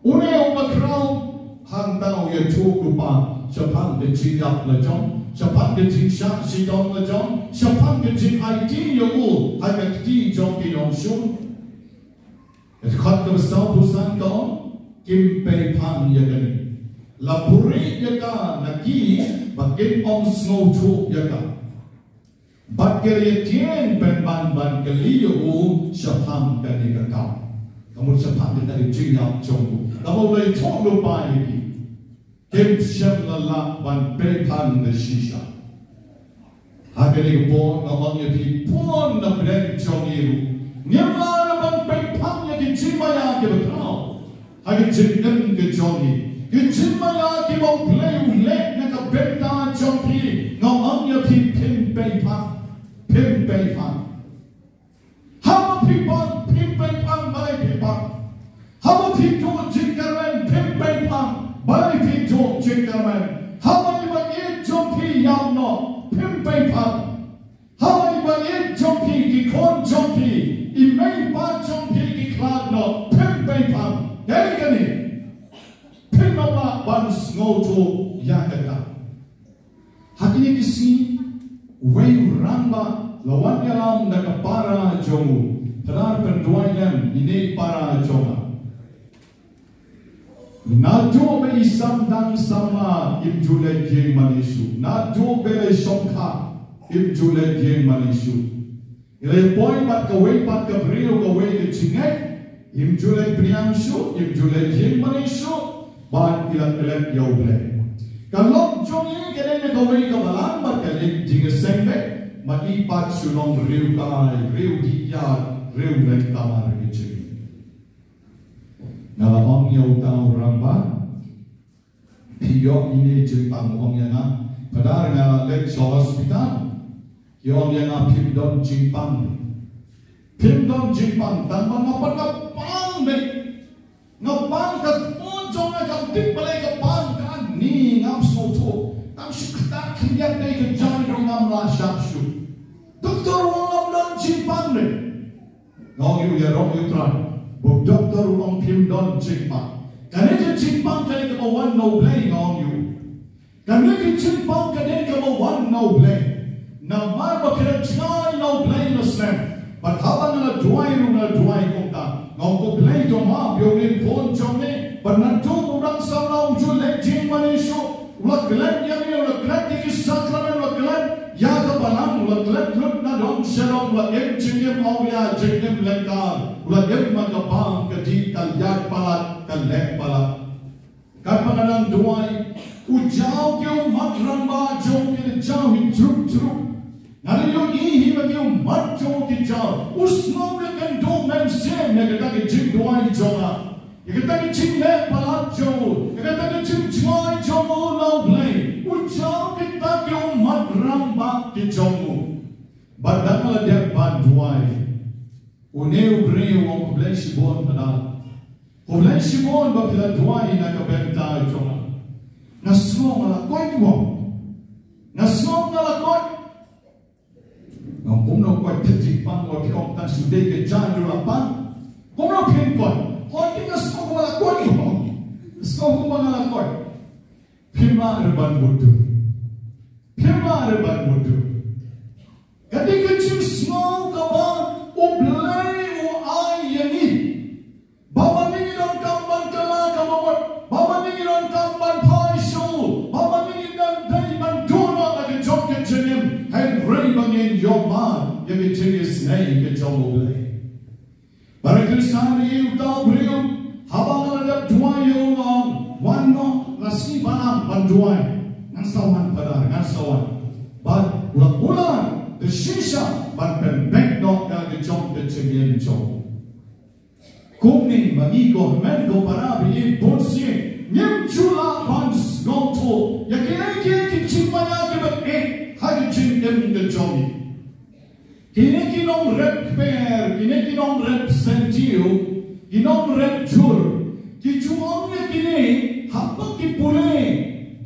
une uba khraw. Hangta u ïathuh lypa shaphang ka jingïap la jong, shaphang ka jingshah shitom la jong, shaphang ka jingaiti ïa u ha ka kti jong ki nongshun. Ka dkhot kaba sawphew san ka ong, kim peit phang ïa kane. La puri ïa ka na ki ba kin ym sngewthuh ïa ka. Bad ki la ïatieng pynban ban kylli ïa u shaphang kane ka kam. Ka mut shaphang kata ka jingïap jong u. Kaba u la ïathuh lypa ïa ki. Kim shym la lah ban peit phang da shisha. Ha kane ka por nga ong ïa phi, bun na pdeng jong ngi ruh ngim lah ban peit phang ïa ki jingmaïa kiba khraw ha ki jingim ki jong ngi. Ki jingmaïa kiba U Blei u leh na ka bynta jong phi, nga ong ïa phi, phim peit phang. Phim peit phang. Haba phi pang, phim peit phang, balei phi pang. Haba phi duh jingkyrmen, phim peit phang, balei phi duh jingkyrmen. Haba i ba ïeit jong phi ïap noh, phim peit phang. Haba i ba ïeit jong phi, ki khun jong phi, i mei i pa jong phi ki khlad noh, phim peit phang. Dei kane. Phim ym lah ban sngewthuh ïa kata. Ha kine ki sngi, uwei u rangbah la wan ïalam da ka para jong u. Phadar pynduwai lem ine i para jong nga. Naduh ba i samdang samla im ju leit ïing mane shuh. Naduh ba i shongkha im ju leit ïing mane shuh. I la poi bad kawei pat ka briew, kawei ka jingngeit, im ju leit pdiang shuh, im ju leit ïing mane shuh, bad i la klet ïa U Blei. Ka lok jong i ka dei na kawei ka balang bad ka leit jingïaseng beit, ma i pat shu long riewkai, riewdih ïar, riewleit kamar ka jong i. Nga la ong ïa uta u rangbah, phi ïoh ine i jingpang, u ong ïa nga. Phadar, nga la leit sha hospital. Ki ong ïa nga phim don jingpang. Phim don jingpang, tang ba nga pat nga pang beit. Nga pang, ka khun jong nga kam tip balei ka pang, kane ngam sngewthuh. Tang shu ktah khyndiat dei ka jaiñ ruh ngam lah shah shuh. Doktor u ong ngam don jingpang beit. Nga ong ïa u, ïaroh ïa U Trai. Ba u doktor u ong phim don jingpang. Kane ka jingpang ka dei kaba wan na U Blei, nga ong ïa u. Kane ka jingpang ka dei kaba wan na U Blei. Namar ba ka dang jngai na U Blei na snem. Bad haba nga la duwai ruh nga la duwai kumta. Nga ong ko Blei to map ïa une u khun jong me. Bad naduh u dang samla u ju leit jingmane shuh. U la klet ïa me, u la klet ïa ki sakramen, u la klet ïa ka balang, u la klet lut na dong sha dong, u la im jingim awria, jingim lyngkar, u la im ma ka bam ka dih, ka ïaid palat, ka leh palat. Katba nga dang duwai, u jaw ki ummat rangbah jong u ki la jaw hi jruk jruk. Nga la ïohi hi ba ki ummat jong u ki jaw. U sngew ïa ka kynduh mynsiem ïa kata ka jingduwai jong nga, ïa kata ka jingleh palat jong u, ïa kata ka jingjngai jong u na U Blei. U jaw kita ki ummat rangbah ki jong u. Bad da nga la dep ban duwai, une u briew u ong, khublei shibun Phadar, khublei shibun ba phi la duwai na ka bynta jong nga. Nga sngew nga la koit, u ong. Nga sngew nga la koit. Nga ong, kumno koit? Te jingpang ba phi ong tang shu dei ka jaiñ ruh la pang. Kumno phin koit? Hooid, nga sngew nga la koit, u ong. Sngew kumba nga la koit. Phim lah ruh ban mutdur. Phim lah ruh ban mutdur. Ka dei ka jingsngew kaba U Blei u ai ïa ngi. Ba ma ngi donkam ban kylla ka bamut, ba ma ngi donkam ban phai shuh, ba ma ngi donkam ban duh noh la ka jong ka jingim, hynrei ba ngin ïoh ma ïa ka jingisnei ka jong U Blei. Para Khristan, ïa uta u briew, haba nga la dep duwai ïa u, u ong, wan noh la sngi ba am ban duwai. Ngan sa wan Phadar, ngan sa wan. Bad u la kular da shisha ban pynbeit noh ïa ka jong ka jingim jong u. Kumne ma ngi ko hynmen ko para, ba ïeit bunsien, ngim ju lah ban sngewthuh ïa kiei kiei ki jingmaïa kiba eh ha ki jingim ki jong ngi. Kine ki nongrep kper, kine ki nongrep syntiew, ki nongrep jur, ki ju ong ïa kine haba ki pule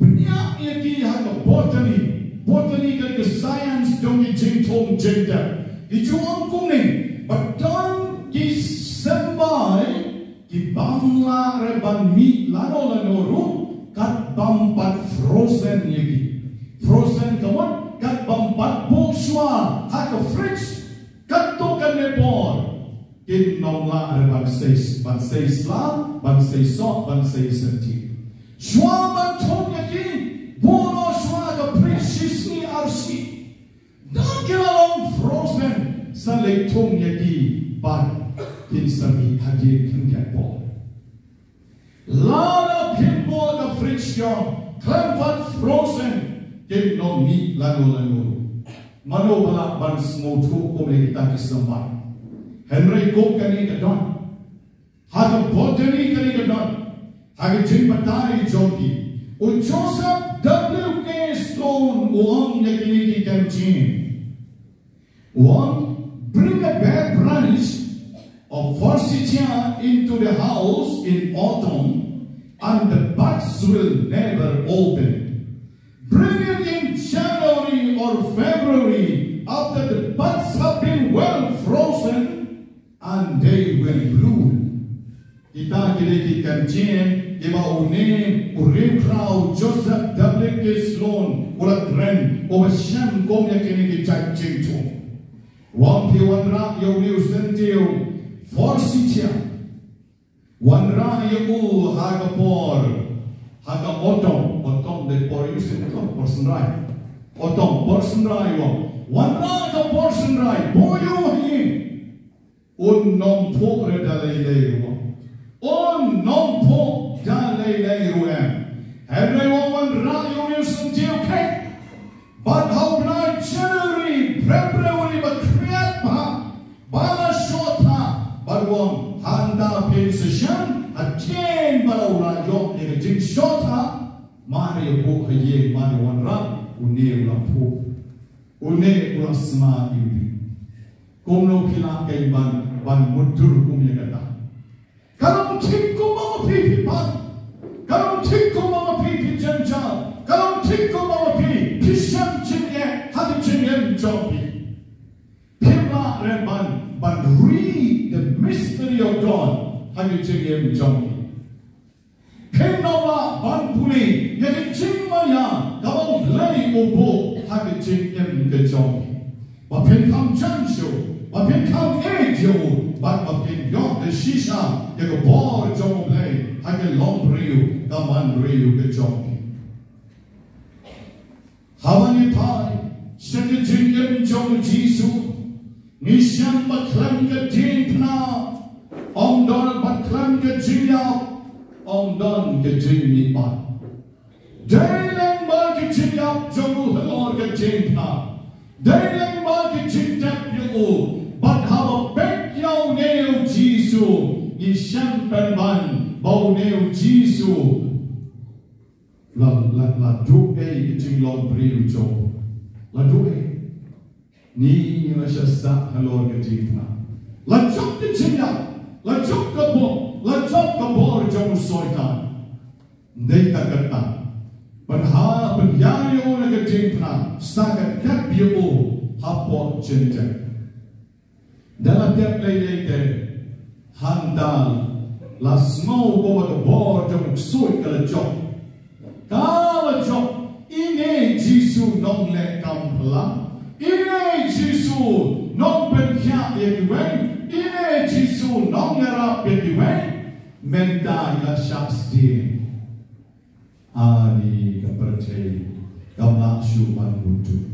bniah ïa ki ha ka botany. Botany ka dei ka science jong ki jingthung jingtep. Ki ju ong kumne, ba don ki symbai ki bym lah re ban mih lano lano ruh, kat bym pat frozen ïa ki. Frozen ka mut kat bym pat buh shuwa ha ka fridge. Katto katne por kin ym lah re ban sei, ban sei sla, ban sei soh, ban sei syntiew. Shuwa ban thung ïa ki, buh noh shuwa ha ka fridge shi sngi ar sngi. Da ki la long frozen, sa leit thung ïa ki bad kin sa mih hadien khyndiat por. Lada phim buh ka fridge, khlem pat frozen, kin ym mih lano lano. Mano ba lah ban sngewthuh kum ïa kita ki symbai? Hynrei kum kane ka don. Ha ka botany kane ka don. Ha ka jingbatai jong ki, u Joseph W K Sloan u ong ïa kine ki kyntien. One, bring a bare branch of forsythia into the house in autumn, and the buds will never open. Bring it in January or February, after the buds have been well frozen, and they will bloom. Kita ki dei ki kyntien kiba une u riewkhraw Joseph W K Sloan u la kren, uba shem kum ïa kine ki jait jingthung. U ong, phi wanrah ïa une u syntiew forsythia. Wanrah ïa u ha ka por, ha ka autumn, autumn dei por ïa u sien, autumn por synrai. Autumn por synrai, u ong. Wanrah ha ka por synrai, buh ïa u ha ïing. Un ym phuh re da lei lei ruh. Un ym phuh da lei lei ruh em. Hynrei u ong, wanrah ïa une u syntiew kheit. Bad ha u bnai January, February ba khriat bha, ba la shoh thah, bad u ong, hangta phin sa shem, hadien ba la u la ïoh ïa ka jingshoh thah, mar ïa buh ha ïing, mar ïa wanrah, une u la phuh. Une u la sma ïa u dih. Kumno phi lah kein ban, ban mutdur kum ïa kata? Ka long thik kumba ma phi phi pan. Ka long thik kumba ma phi phi jynjar. Ka long thik kumba ma phi phi shem jingeh ha ka jingim jong phi. Phim lah re ban, ban read the mystery of God ha ka jingim jong phi. Phim lah ban pule ïa ka jingmaïa kaba U Blei u buh ha ka jingim ka jong phi. Ba phin kham jan shuh, ba phin kham ïeit ïa u, bad ba phin ïoh da shisha ïa ka bor jong U Blei ha ka longbriew ka manbriew ka jong phi. Haba ngi phai sha ka jingim jong u Jisu, ngi shem ba khlem ka diengphna ym don, ba khlem ka jingïap ym don ka jingmihpat. Dei lyngba ka jingïap jong u halor ka diengphna, dei lyngba ka jingtep ïa u, bad haba peit ïa une u Jisu, ngi shem pynban ba une u Jisu la, la, la duh ei ka jinglong briew jong u. La duh ei. Ngi, ngi la shah sah halor ka diengphna. La jop ka jingïap, la jop ka bor, la jop ka bor jong u Soitan. Dei ta kata, pynha, pynhiar ïa u na ka diengphna, sa ka tep ïa u hapoh jingtep. Da la tep lei lei te, hangta la sngew kumba ka bor jong u ksuid ka la jop. Ka la jop, ine Jisu nongleh kam phylla, ine Jisu nongpynkhiah ïa kiwei, ine Jisu nongïarap ïa kiwei. Mynta i la shah sdien. Ani ka pyrthei kam lah shuh ban mutdur.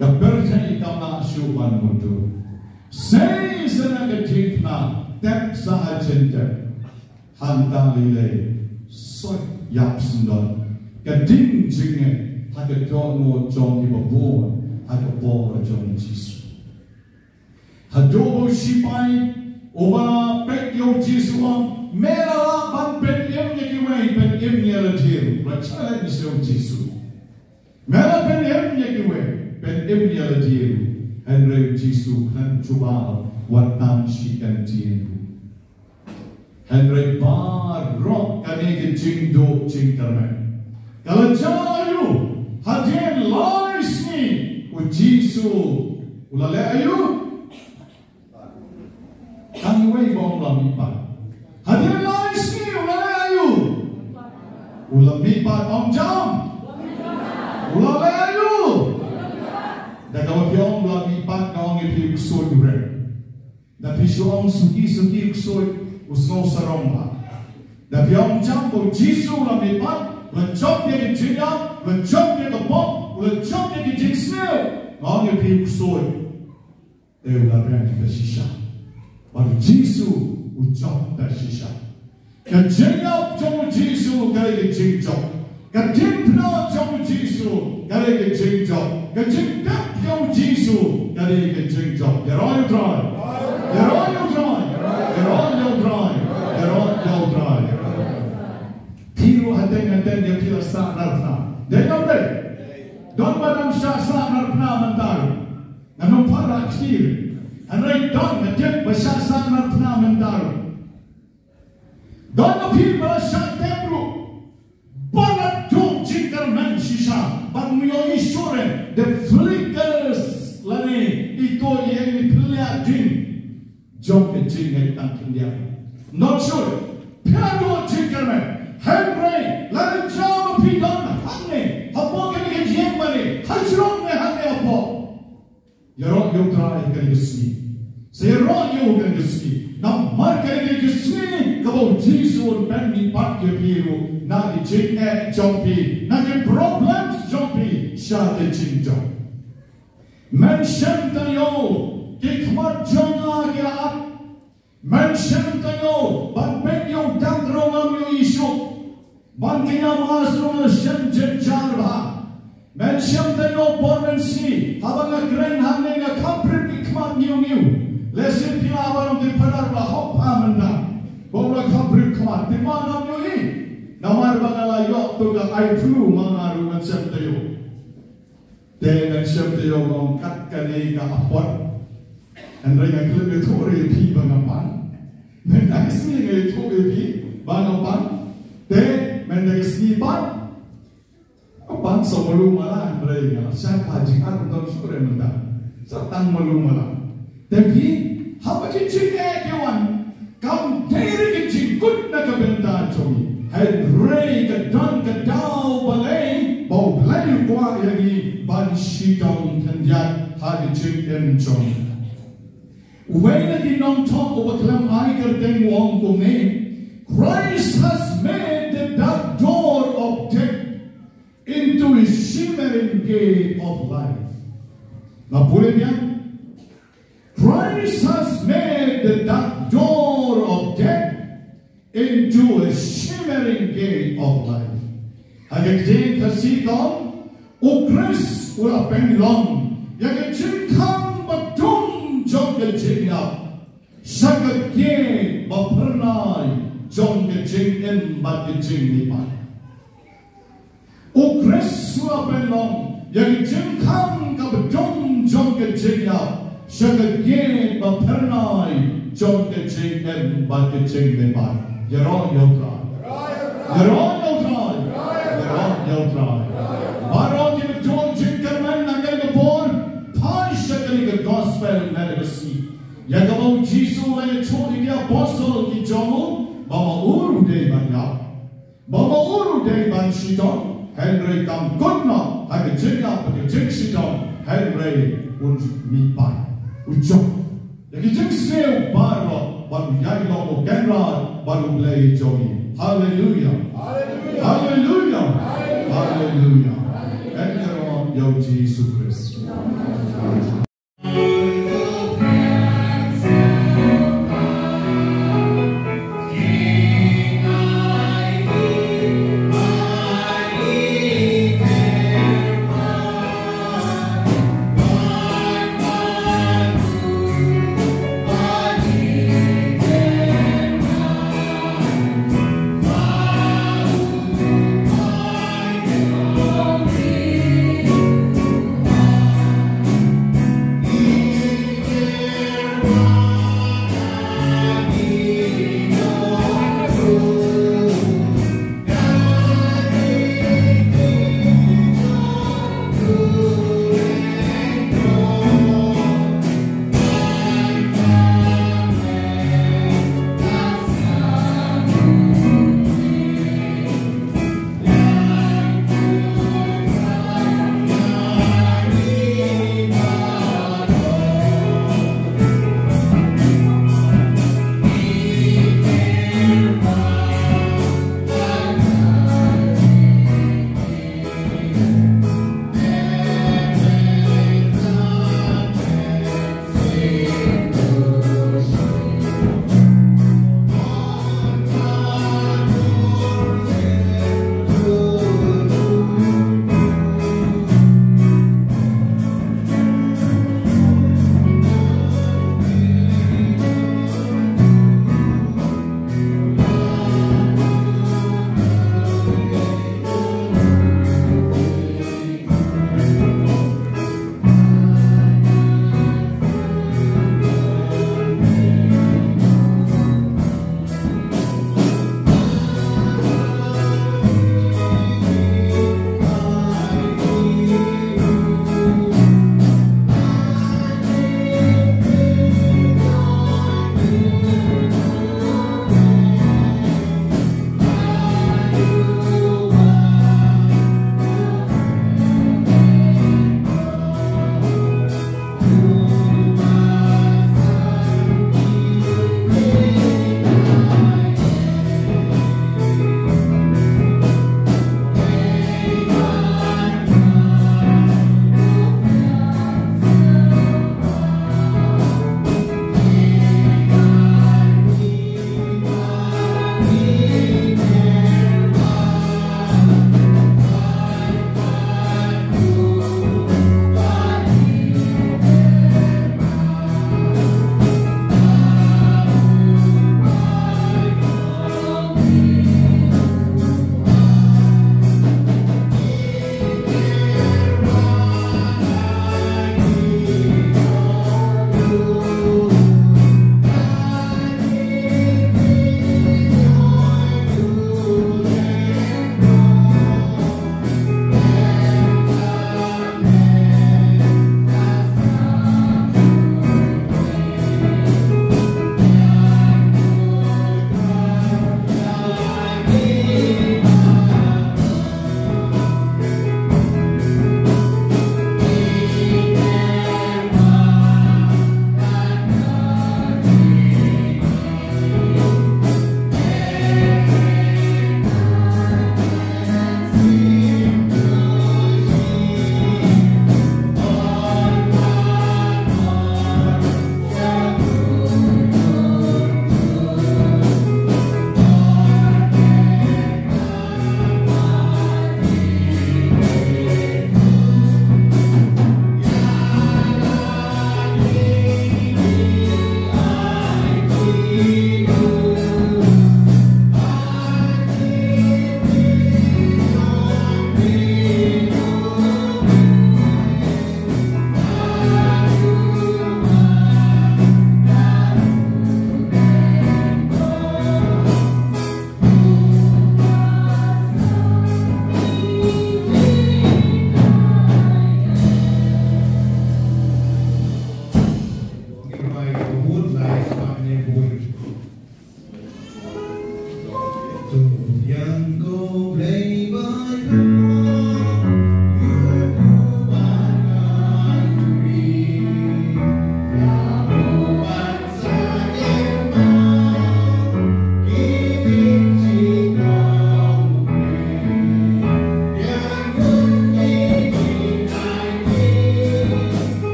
Ka pyrthei kam lah shuh ban mutdur. Sei sa na ka diengphna, tep sa ha jingtep. Hangta lei lei, soi ïap syndon ka ding jingngeit ha ka dohnud jong kiba bun ha ka por jong u Jisu. Haduh ba u sipai uba la peit ïa u Jisu u ong, me la lah ban pynim ïa kiwei, pynim ïa lade ruh. La challenge ïa u Jisu. Me la pynim ïa kiwei, pynim ïa lade ruh. Hynrei u Jisu u khlem jubab wat tang shi kyntien ruh. Hynrei baroh kane ka jingduh jingkyrmen ka la jia aïu? Hadien lai sngi u Jisu u la leh aïu? Tang uwei ba um la mihpat. Hadien lai sngi u la leh aïu? U la mihpat. Ong jam. U la leh aïu? Da kaba phi ong u la mihpat, nga ong ïa phi u ksuid u rem. Da phi shu ong suki suki u ksuid, u sngew sarong bha. Da phi ong jam ba u Jisu u la mihpat, u la jop ïa ka jingïap, u la jop ïa ka bok, u la jop ïa ka jingsniew, nga ong ïa phi u ksuid, te u la rem da shisha. Bad u Jisu u jop da shisha. Ka jingïap jong u Jisu ka dei ka jingjop. Ka diengphna jong u Jisu ka dei ka jingjop. Ka jingtep jong u Jisu ka dei ka jingjop. Ïaroh ïa u Trai. Ïaroh ïa u Trai. Ïaroh ïa u Trai. Ïaroh ïa u Trai. Phi ruh hadien hadien ïa phi la sah narphna. Dei ne ym dei? Don ba dang shah sah narphna mynta ruh. Ngan ym pat rah kti. Hynrei don, nga tip ba shah sah narphna mynta ruh. Don na phi ba la shah tep ruh ba la duh jingkyrmen shisha, bad ngi ïohi shuh re, the flickers lane i to ïa ngi pynlait ding jong ka jingngeit tang khyndiat. Not sure. Phi la duh jingkyrmen. Hynrei lada jia ba phi don hangne hapoh kane ka ïing mane, ha jrong ne hangne hapoh, ïaroh ïa u Trai kane ka sngi. Sa ïaroh ïa u kane ka sngi. Namar kane ka sngi kaba u Jisu un pynmihpat ïa phi ruh na ki jingeh jong phi, na ki problems jong phi, sha ka jingjop. Men shem taïew, ki khmat jong nga ki la at. Men shem taïew ban peit ïa u dak ruh ngam ïohi shuh. Ban kynja mask ruh nga shem jynjar bha. Men shem taïew por mynsngi haba nga kren hangne nga kham prip ki khmat ngiw ngiw. Lehse phi la, haba long ki phadar la hok bha mynta. Ba u la kham prip khmat, te ma ngam ïohi. Namar ba nga la ïoh to ka eye flu ma nga ruh, men shem taïew. Te men shem taïew nga ong kat kane ka apot. Hynrei nga khlem ïathuh ruh ïa phi ba nga pang. Mynta ka sngi nga ïathuh ïa phi ba nga pang. Te mynta ka sngi pat nga pang sa malu mala, hynrei nga la shad ha jingad, ym don shuh re mynta. Sa tang malu mala. Te phi, haba ki jingeh ki wan, kam dei re ki jingkut na ka bynta jong ngi. Hynrei ka don ka daw balei ba U Blei u kwah ïa ngi ban shitom khyndiat ha ki jingim jong ngi. Uwei na ki nongthoh uba khlem ai kyrteng u ong kumne, Christ has made the dark door of death into a shimmering gate of life. Nga pule biang. Christ has made the dark door of death into a shimmering gate of light. Ha ka ktien Khasi ka ong, U Khrist u la pynlong ïa ka jingkhang ba dum jong ka jingïap sha ka gate ba phyrnai jong ka jingim bad ka jingmihpat. U Khrist u la pynlong ïa ka jingkhang kaba dum jong ka jingïap sha ka gate ba phyrnai jong ka jingim bad ka jingmihpat. Ïaroh ïa U Trai. Ïaroh ïa U Trai. Ïaroh ïa U Trai. Baroh kiba don jingkyrmen na kane ka por, phai sha kane ka gospel na ka sngi. Ïa kaba U Jisu u la ïathuh ïa ki apostol ki jong u ba ma u ruh u dei ban ïap, ba ma u ruh u dei ban shitom, hynrei kam kut noh ha ka jingïap bad ka jingshitom, hynrei un mihpat, u jop ïa ki jingsniew baroh bad u ïaid long u kynrad bad U Blei jong ngi. Haleluia. Haleluia. Haleluia. Haleluia. Ïaroh ïa U Jisu Khrist.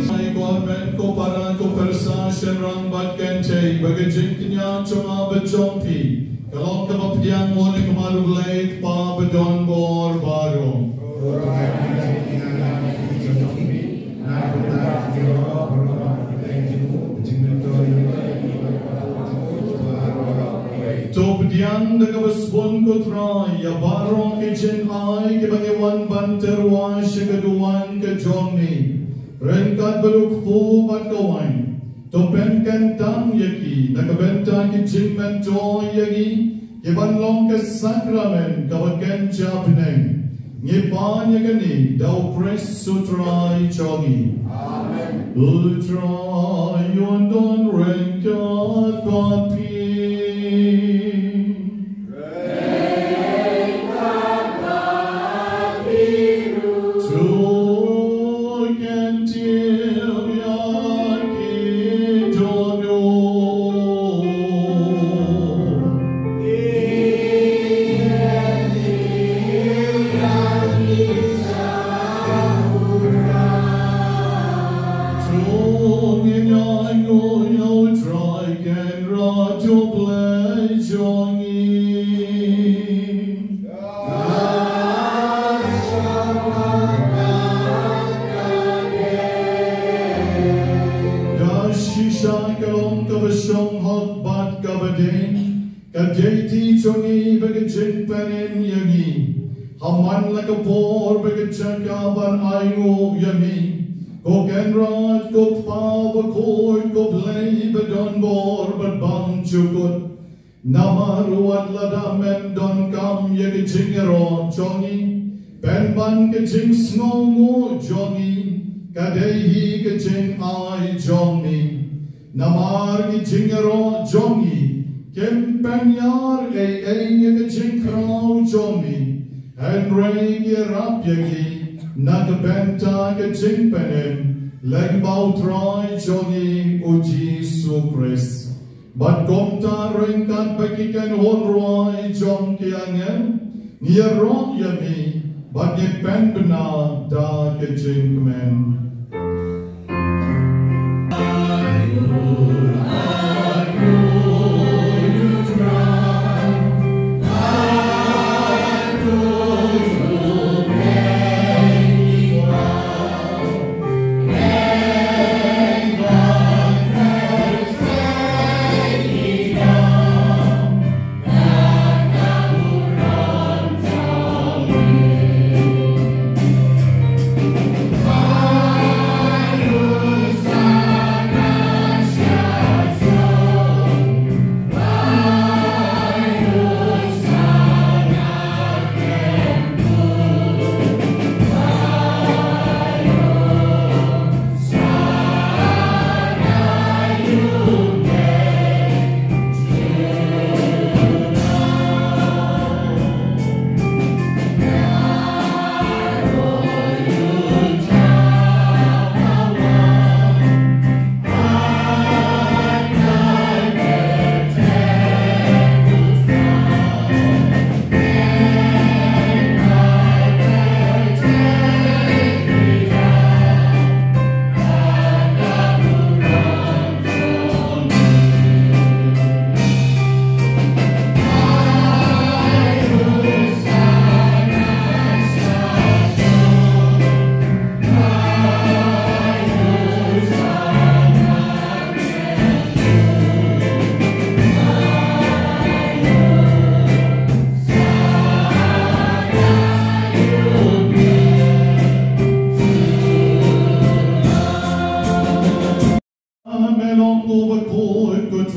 Ai ko hynmen, ko para, ko pyrsa, shynrang bad kynthei, ba ka jingkñia jong nga bad jong phi ka long kaba pdiang mo ne ka mar U Blei Kpa ba don bor baroh. To pdiang da kaba sbun ko Trai ïa baroh ki jingai kiba ngi wan ban tyrwa sha ka duwan ka jong me ryngkat bad u kpu bad ka wain. To pynkyntang ïa ki na ka bynta ki jingmyntoi ïa ngi kiban long ka sakramen kaba kynja bneng. Ngi pan ïa kane da u Khrist u Trai jong ngi. Amen. U Trai un don ryngkat bad phi. To kyntiew ïa ki dohnud. To ngin ïainguh ïa U Trai Kynrad U Blei jong ngi. Da shisha ka long kaba shong hok bad kaba dei, ka dei ti jong ngi bad ka jingpynim ïa ngi. Ha man la ka por bad ka jaka ban ainguh ïa me, ko Kynrad, ko Kpa bakhuid, ko Blei ba don bor bad bymjukut. Namar wat lada men donkam ïa ka jingïaroh jong ngi, pynban ka jingsngewnguh jong ngi ka dei hi ka jingai jong me. Namar ka jingïaroh jong ngi kim pynïar ei ei ïa ka jingkhraw jong me, hynrei ngi ïarap ïa ki na ka bynta ka jingpynim lyngba U Trai jong ngi U Jisu Khrist. Bad kumta ryngkat bad ki kynhun rwai jong ki angel, ngi ïaroh ïa me bad ngi pynbna da ka jingkmen.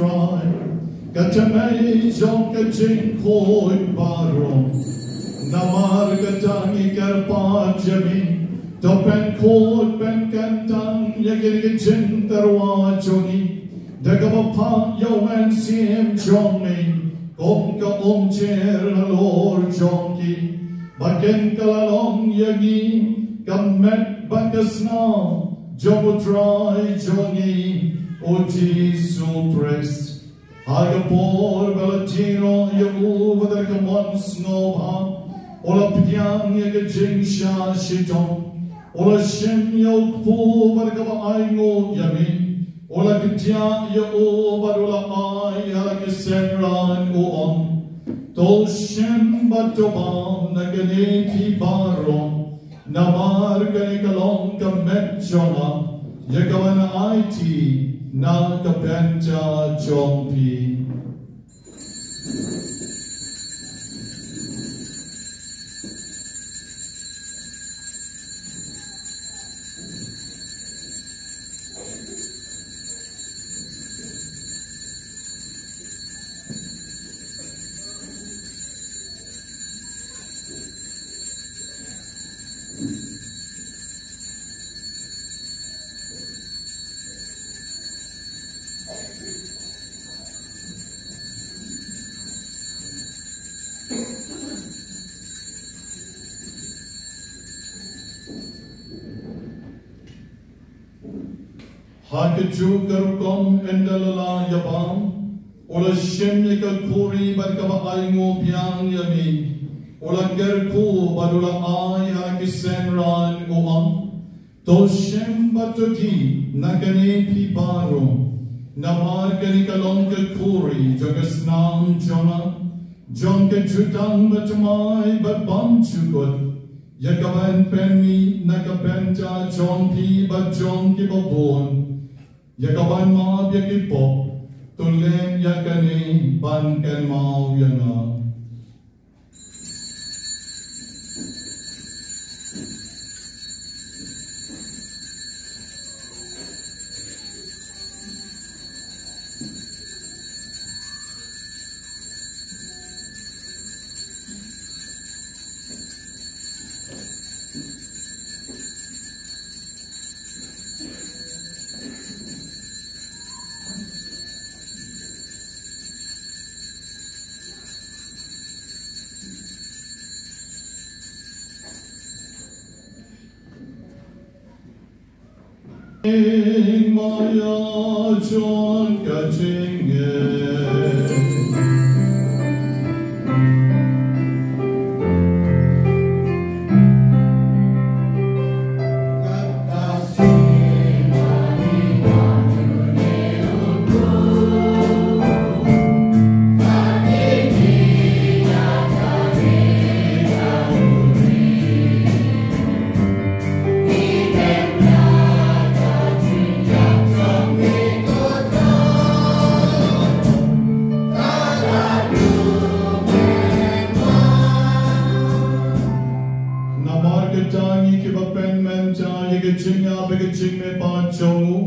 Ka tynrai jong ka jingkhuid baroh. Namar kata ngi kyrpad ïa me, to pynkhuid pynkyntang ïa kine ki jingtyrwa jong ngi da kaba phah ïa u Mynsiem jong me kum ka umjer halor jong ki, ba kin kylla long ïa ngi ka met bad ka snam jong u Trai jong ngi, u Jisu Khrist. Ha ka por ba la jied noh ïa u bad da ka mon sngewbha, u la pdiang ïa ka jingshah shitom, u la shim ïa u kpu bad da kaba ainguh ïa me, u la kdiah ïa u bad u la ai ha la ki synran, u ong: To shim bad to bam na kane phi baroh, namar kane ka long ka met jong nga, ïa kaban aiti na ka bynta jong phi. Ha kajuh ka rukom ynda la lah ïa bam, u la shim ïa ka khuri bad kaba ainguh biang ïa me, u la kyrkhu bad u la ai ha la ki synran, u ong: To shim bad to dih na kane phi baroh, namar kane ka long ka khuri jong ka snam jong nga, jong ka jutang bathymmai bad bymjukut, ïa kaban pynmih na ka bynta jong phi bad jong kiba bun, ïa kaban map ïa ki pop. To leh ïa kane ban kynmaw ïa nga. Ing maya jon ka jingeh. Namar kata ngi kiba pynmynta ïa ka jingïap bad ka jingmihpat jong u,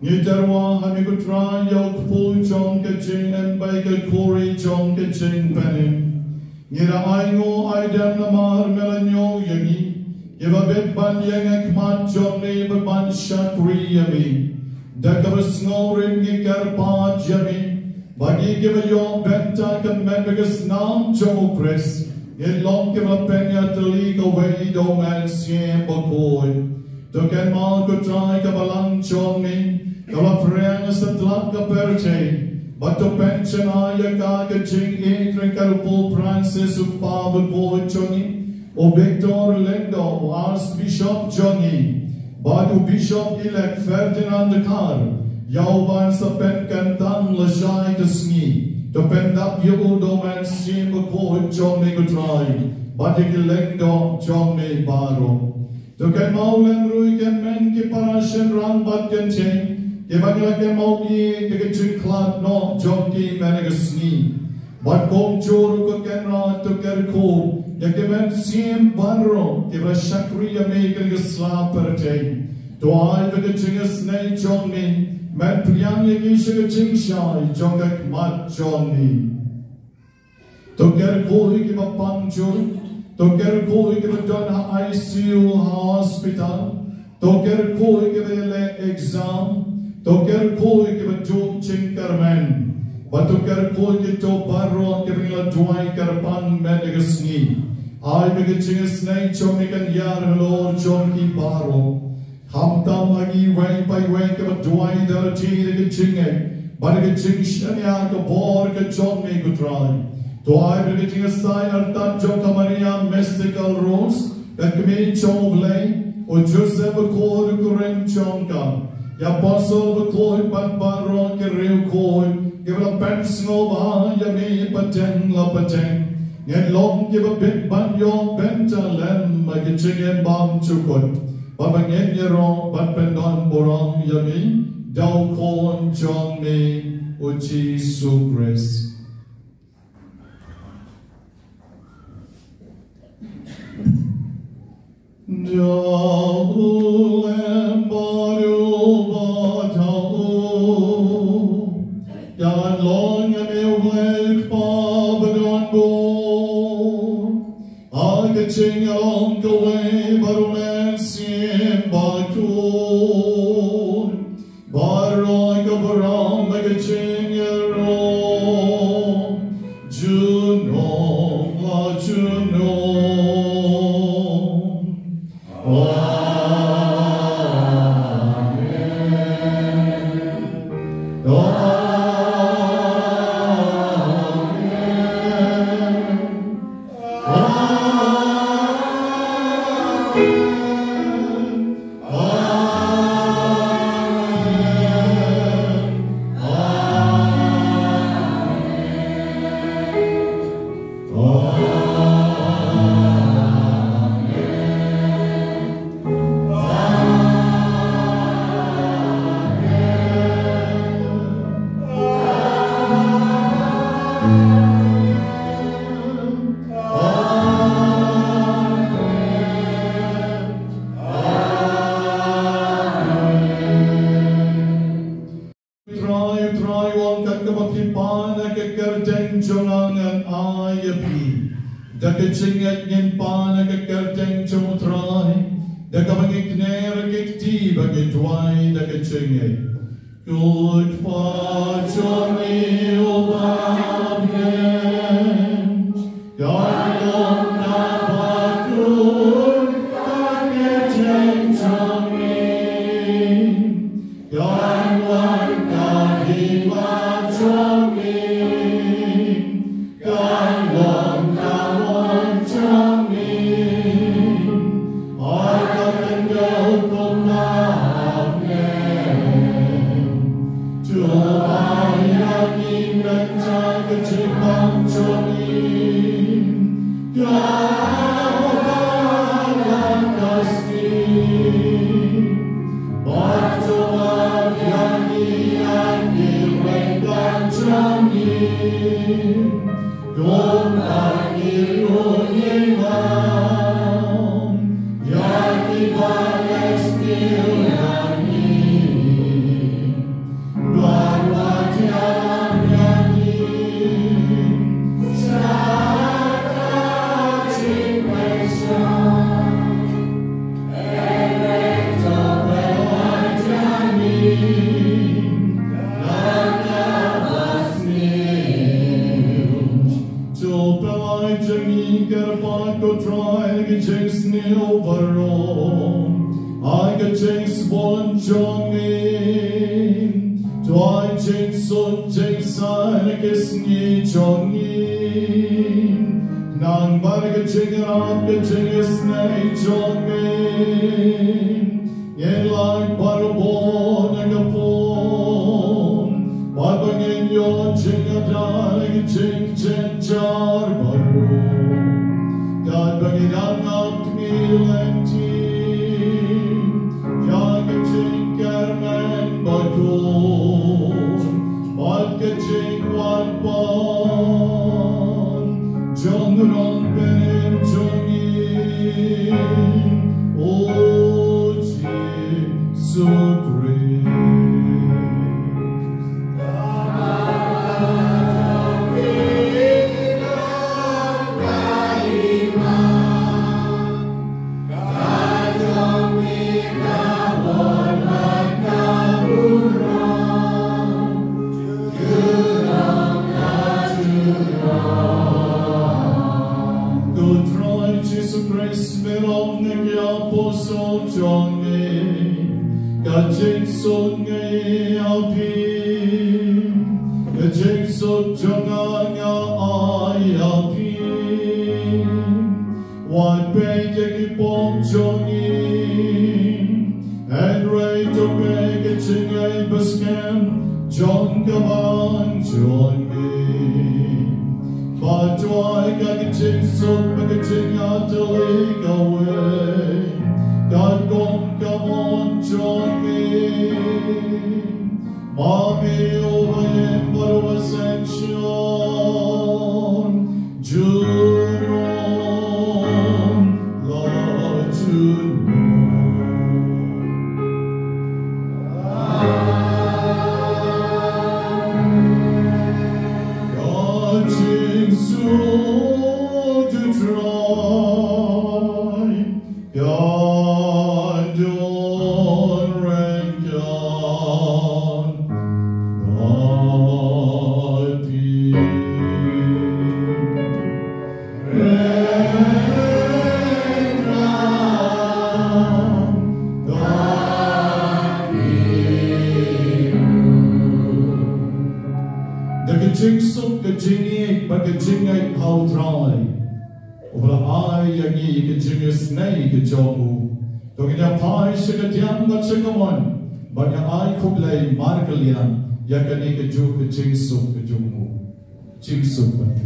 ngi tyrwa ha me ko Trai ïa u kpu jong ka jingim bad ka khuri jong ka jingpynim. Ngi da ainguh aidem namar me la ñiew ïa ngi, kiba bit ban ïeng ha khmat jong me bad ban shakri ïa me. Da kaba sngewrit ngi kyrpad ïa me ba ngi kiba ïoh bynta ka met bad ka snam jong u Khrist ngin long kiba pynïatylli kawei da u Mynsiem Bakhuid. To kynmaw ko Trai ka balang jong me kaba phriang ha satlak ka pyrthei, bad to pynshai ïa ka ha ka jingïeit jong u Pope Francis u Kpa Bakhuid jong ngi, u Victor Lyngdoh u Archbishop jong ngi, bad u Bishop Elect Ferdinand Dkhar, ïa u ban sa pynkyntang lashai ka sngi. To pyndap ïa u da u Mynsiem Bakhuid jong me ko Trai, bad ïa ki lyngdoh jong me baroh. To kynmaw lem ruh ïa ki hynmen ki para shynrang bad kynthei kiba ngi la kynmaw ïa ka jingkhlad noh jong ki mynne ka sngi. Bad kumjuh ruh ko Kynrad to kyrkhu ïa ki mynsiem baroh kiba shakri ïa me ha kane ka sla pyrthei. To ai ba ka jingisynei jong me, men pdiang ïa ki sha ka jingshai jong ka khmat jong me. To kyrkhu ïa kiba pang jur, to kyrkhu ïa kiba don ha I C U ha hospital, to kyrkhu ïa kiba leh exam, to kyrkhu ïa kiba duh jingkyrmen, bad to kyrkhu ïa kito baroh kiba ngi la duwai kyrpang mynta ka sngi. Ai ba ka jingisynei jong me kan ïar halor jong ki baroh. Khamtam ha ngi iwei pa iwei kiba duwai da lade da ka jingngeit bad da ka jingshaniah ka bor ka jong me ko Trai. To ai ba ka jingïasaid artat jong ka Maria Mystical Rose, ka kmie jong U Blei, u Joseph bakhuid u kurim jong ka, ki apostol bakhuid bad baroh ki riewkhuid kiba la pynsngewbha ïa me pateng la pateng, ngin long kiba bit ban ïoh bynta lem ha ka jingim bymjukut. Bad ba ngin ïaroh bad pyndonburom ïa me da u Khun jong me u Jisu Khrist. Da u lem bad u bad ha u, ïa ngi long ïa me u Blei Kpa badonbor. Ha ka jingïalong kawei bad U Mynsiem Bakhuid, baroh ka burom ha ka jingïaroh junom la junom. Amen. Amen. Trai, Trai, u ong, katba phi pan ha ka kyrteng jong nga ngan ai ïa phi. Da ka jingngeit ngin pan ha ka kyrteng jong u Trai, da kaba ngi kner ki kti bad ngi duwai da ka jingngeit. Ko Kpa jong ngi uba ha bneng, ka long kaba kyrkhu, ka kyrteng jong me, kan wan ka hima jong me, kan long ka mon jong me, ha ka khyndew kumba ha bneng. To ai ïa ngi mynta ka jingbam jong ngi, kaba ha ka sngi, bad to ai ïa ngi ïa ki ryngkat jong ngi, kumba ngi ruh ngi ai ïa kiba leh sniew ïa ngi. Bad wat ïalam ïa ngi sha ka jingpyrshah, hynrei to pynlait ïa ngi na kaba sniew. To pynlait ïa ngi kyrpad ko Trai na ka jingsniew baroh, ha ka jingsbun jong me. To ai jingsuk jingsain ha ki sngi jong ngi, nang bad ka jingïarap ka jingisynei jong me. Ngin lait baroh bun na ka pung, bad ba ngin ïoh jingïada na ki jingjynjar baroh. Katba ngi dang ap ngi lynti ïa ka jingkyrmen bakhuid, bad ka jingwan pan jong u Nongpynim jong ngi, u Jisu. Jesu Khrist. Ko Trai Jesu Khrist, me la ong ha ki apostol jong me, ka jingsuk nga ai ha phi, ka jingsuk jong nga nga ai ha phi. Wat peit ïa ki pop jong ngi, hynrei to peit ka jingngeit baskhem jong ka bang jong ngi. Bad duwai ïa ka jingsuk bad ka jingïatylli kawei, katkum ka mon jong ngi. Ma me uba ïeit bad uba sngewsih, junom la junom. Ka jingsuk U Trai. Ka don ryngkat bad phi. Ryngkat bad phi. Da ka jingsuk, ka jingïeit bad ka jingngeit ha U Trai, uba la ai ïa ngi ka jingisynei ka jong u, to ngin ïa phai sha ka diang bad sha ka mon, bad ïa ai khublei markylliang ïa kane kajuh ka jingsuk ka jong u. Jingsuk bad phi.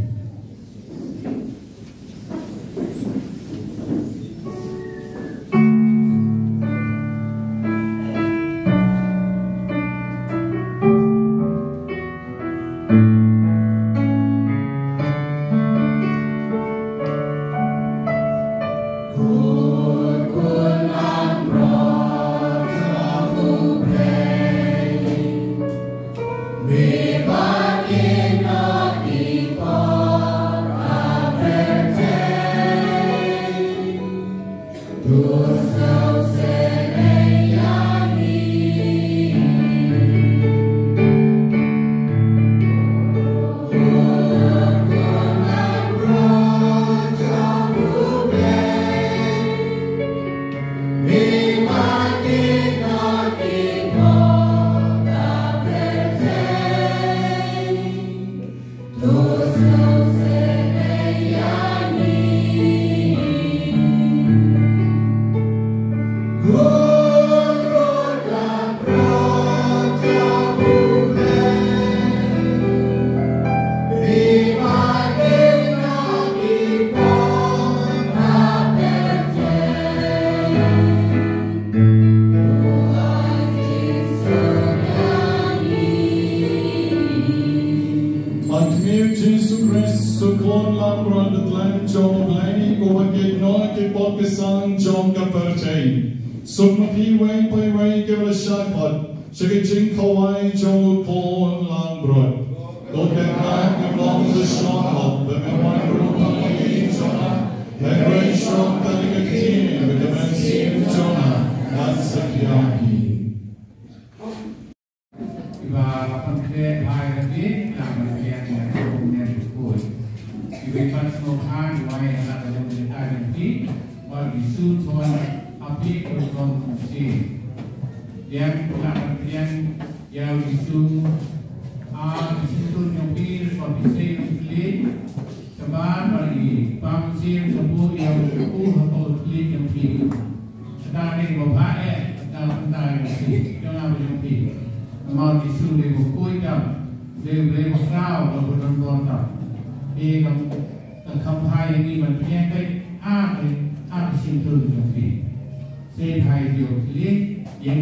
Ha khmih U Jisu Khrist, U Khun langbrot u Blei, jong U Blei, uba kit noh ki pop ki san jong ka pyrthei. Suk ma phi iwei pa iwei kiba la shah khot sha ka jingkhawai jong U Khun langbrot. To kyrkhu ïa u Blei, to shah khot, ba me wan ruh ha ka ïing jong nga, hynrei shu ong tang ïa ka ktien, ba ka mynsiem jong nga kan sa khia hi. Iba la pynkhreh bha ïa lade, ïa lade ïa ka kum ne ka khuid. Iba i Pat Sngewbha, iba i la ka jong ka jong phi, bad Jisu thon ha phi ka rukom mynsiem. Ïa ka la pynkhreh ïa u Jisu, a, ka shyntur jong phi, rukom phi sei u khlieh. Shabar bad i pang siem shabu ïa u ha ka khlieh jong phi. Kata dei ba bha eh, kata kata jong phi, jong nga bad jong phi. Namar u Jisu dei ba khuid tam, dei ba, dei ba khraw, dei ba don bor tam. Dei ka, ka kham bha ïa ngi ban pynïaid ha ka, ha ka shyntur jong phi. Sei bha ïa u khlieh, ïa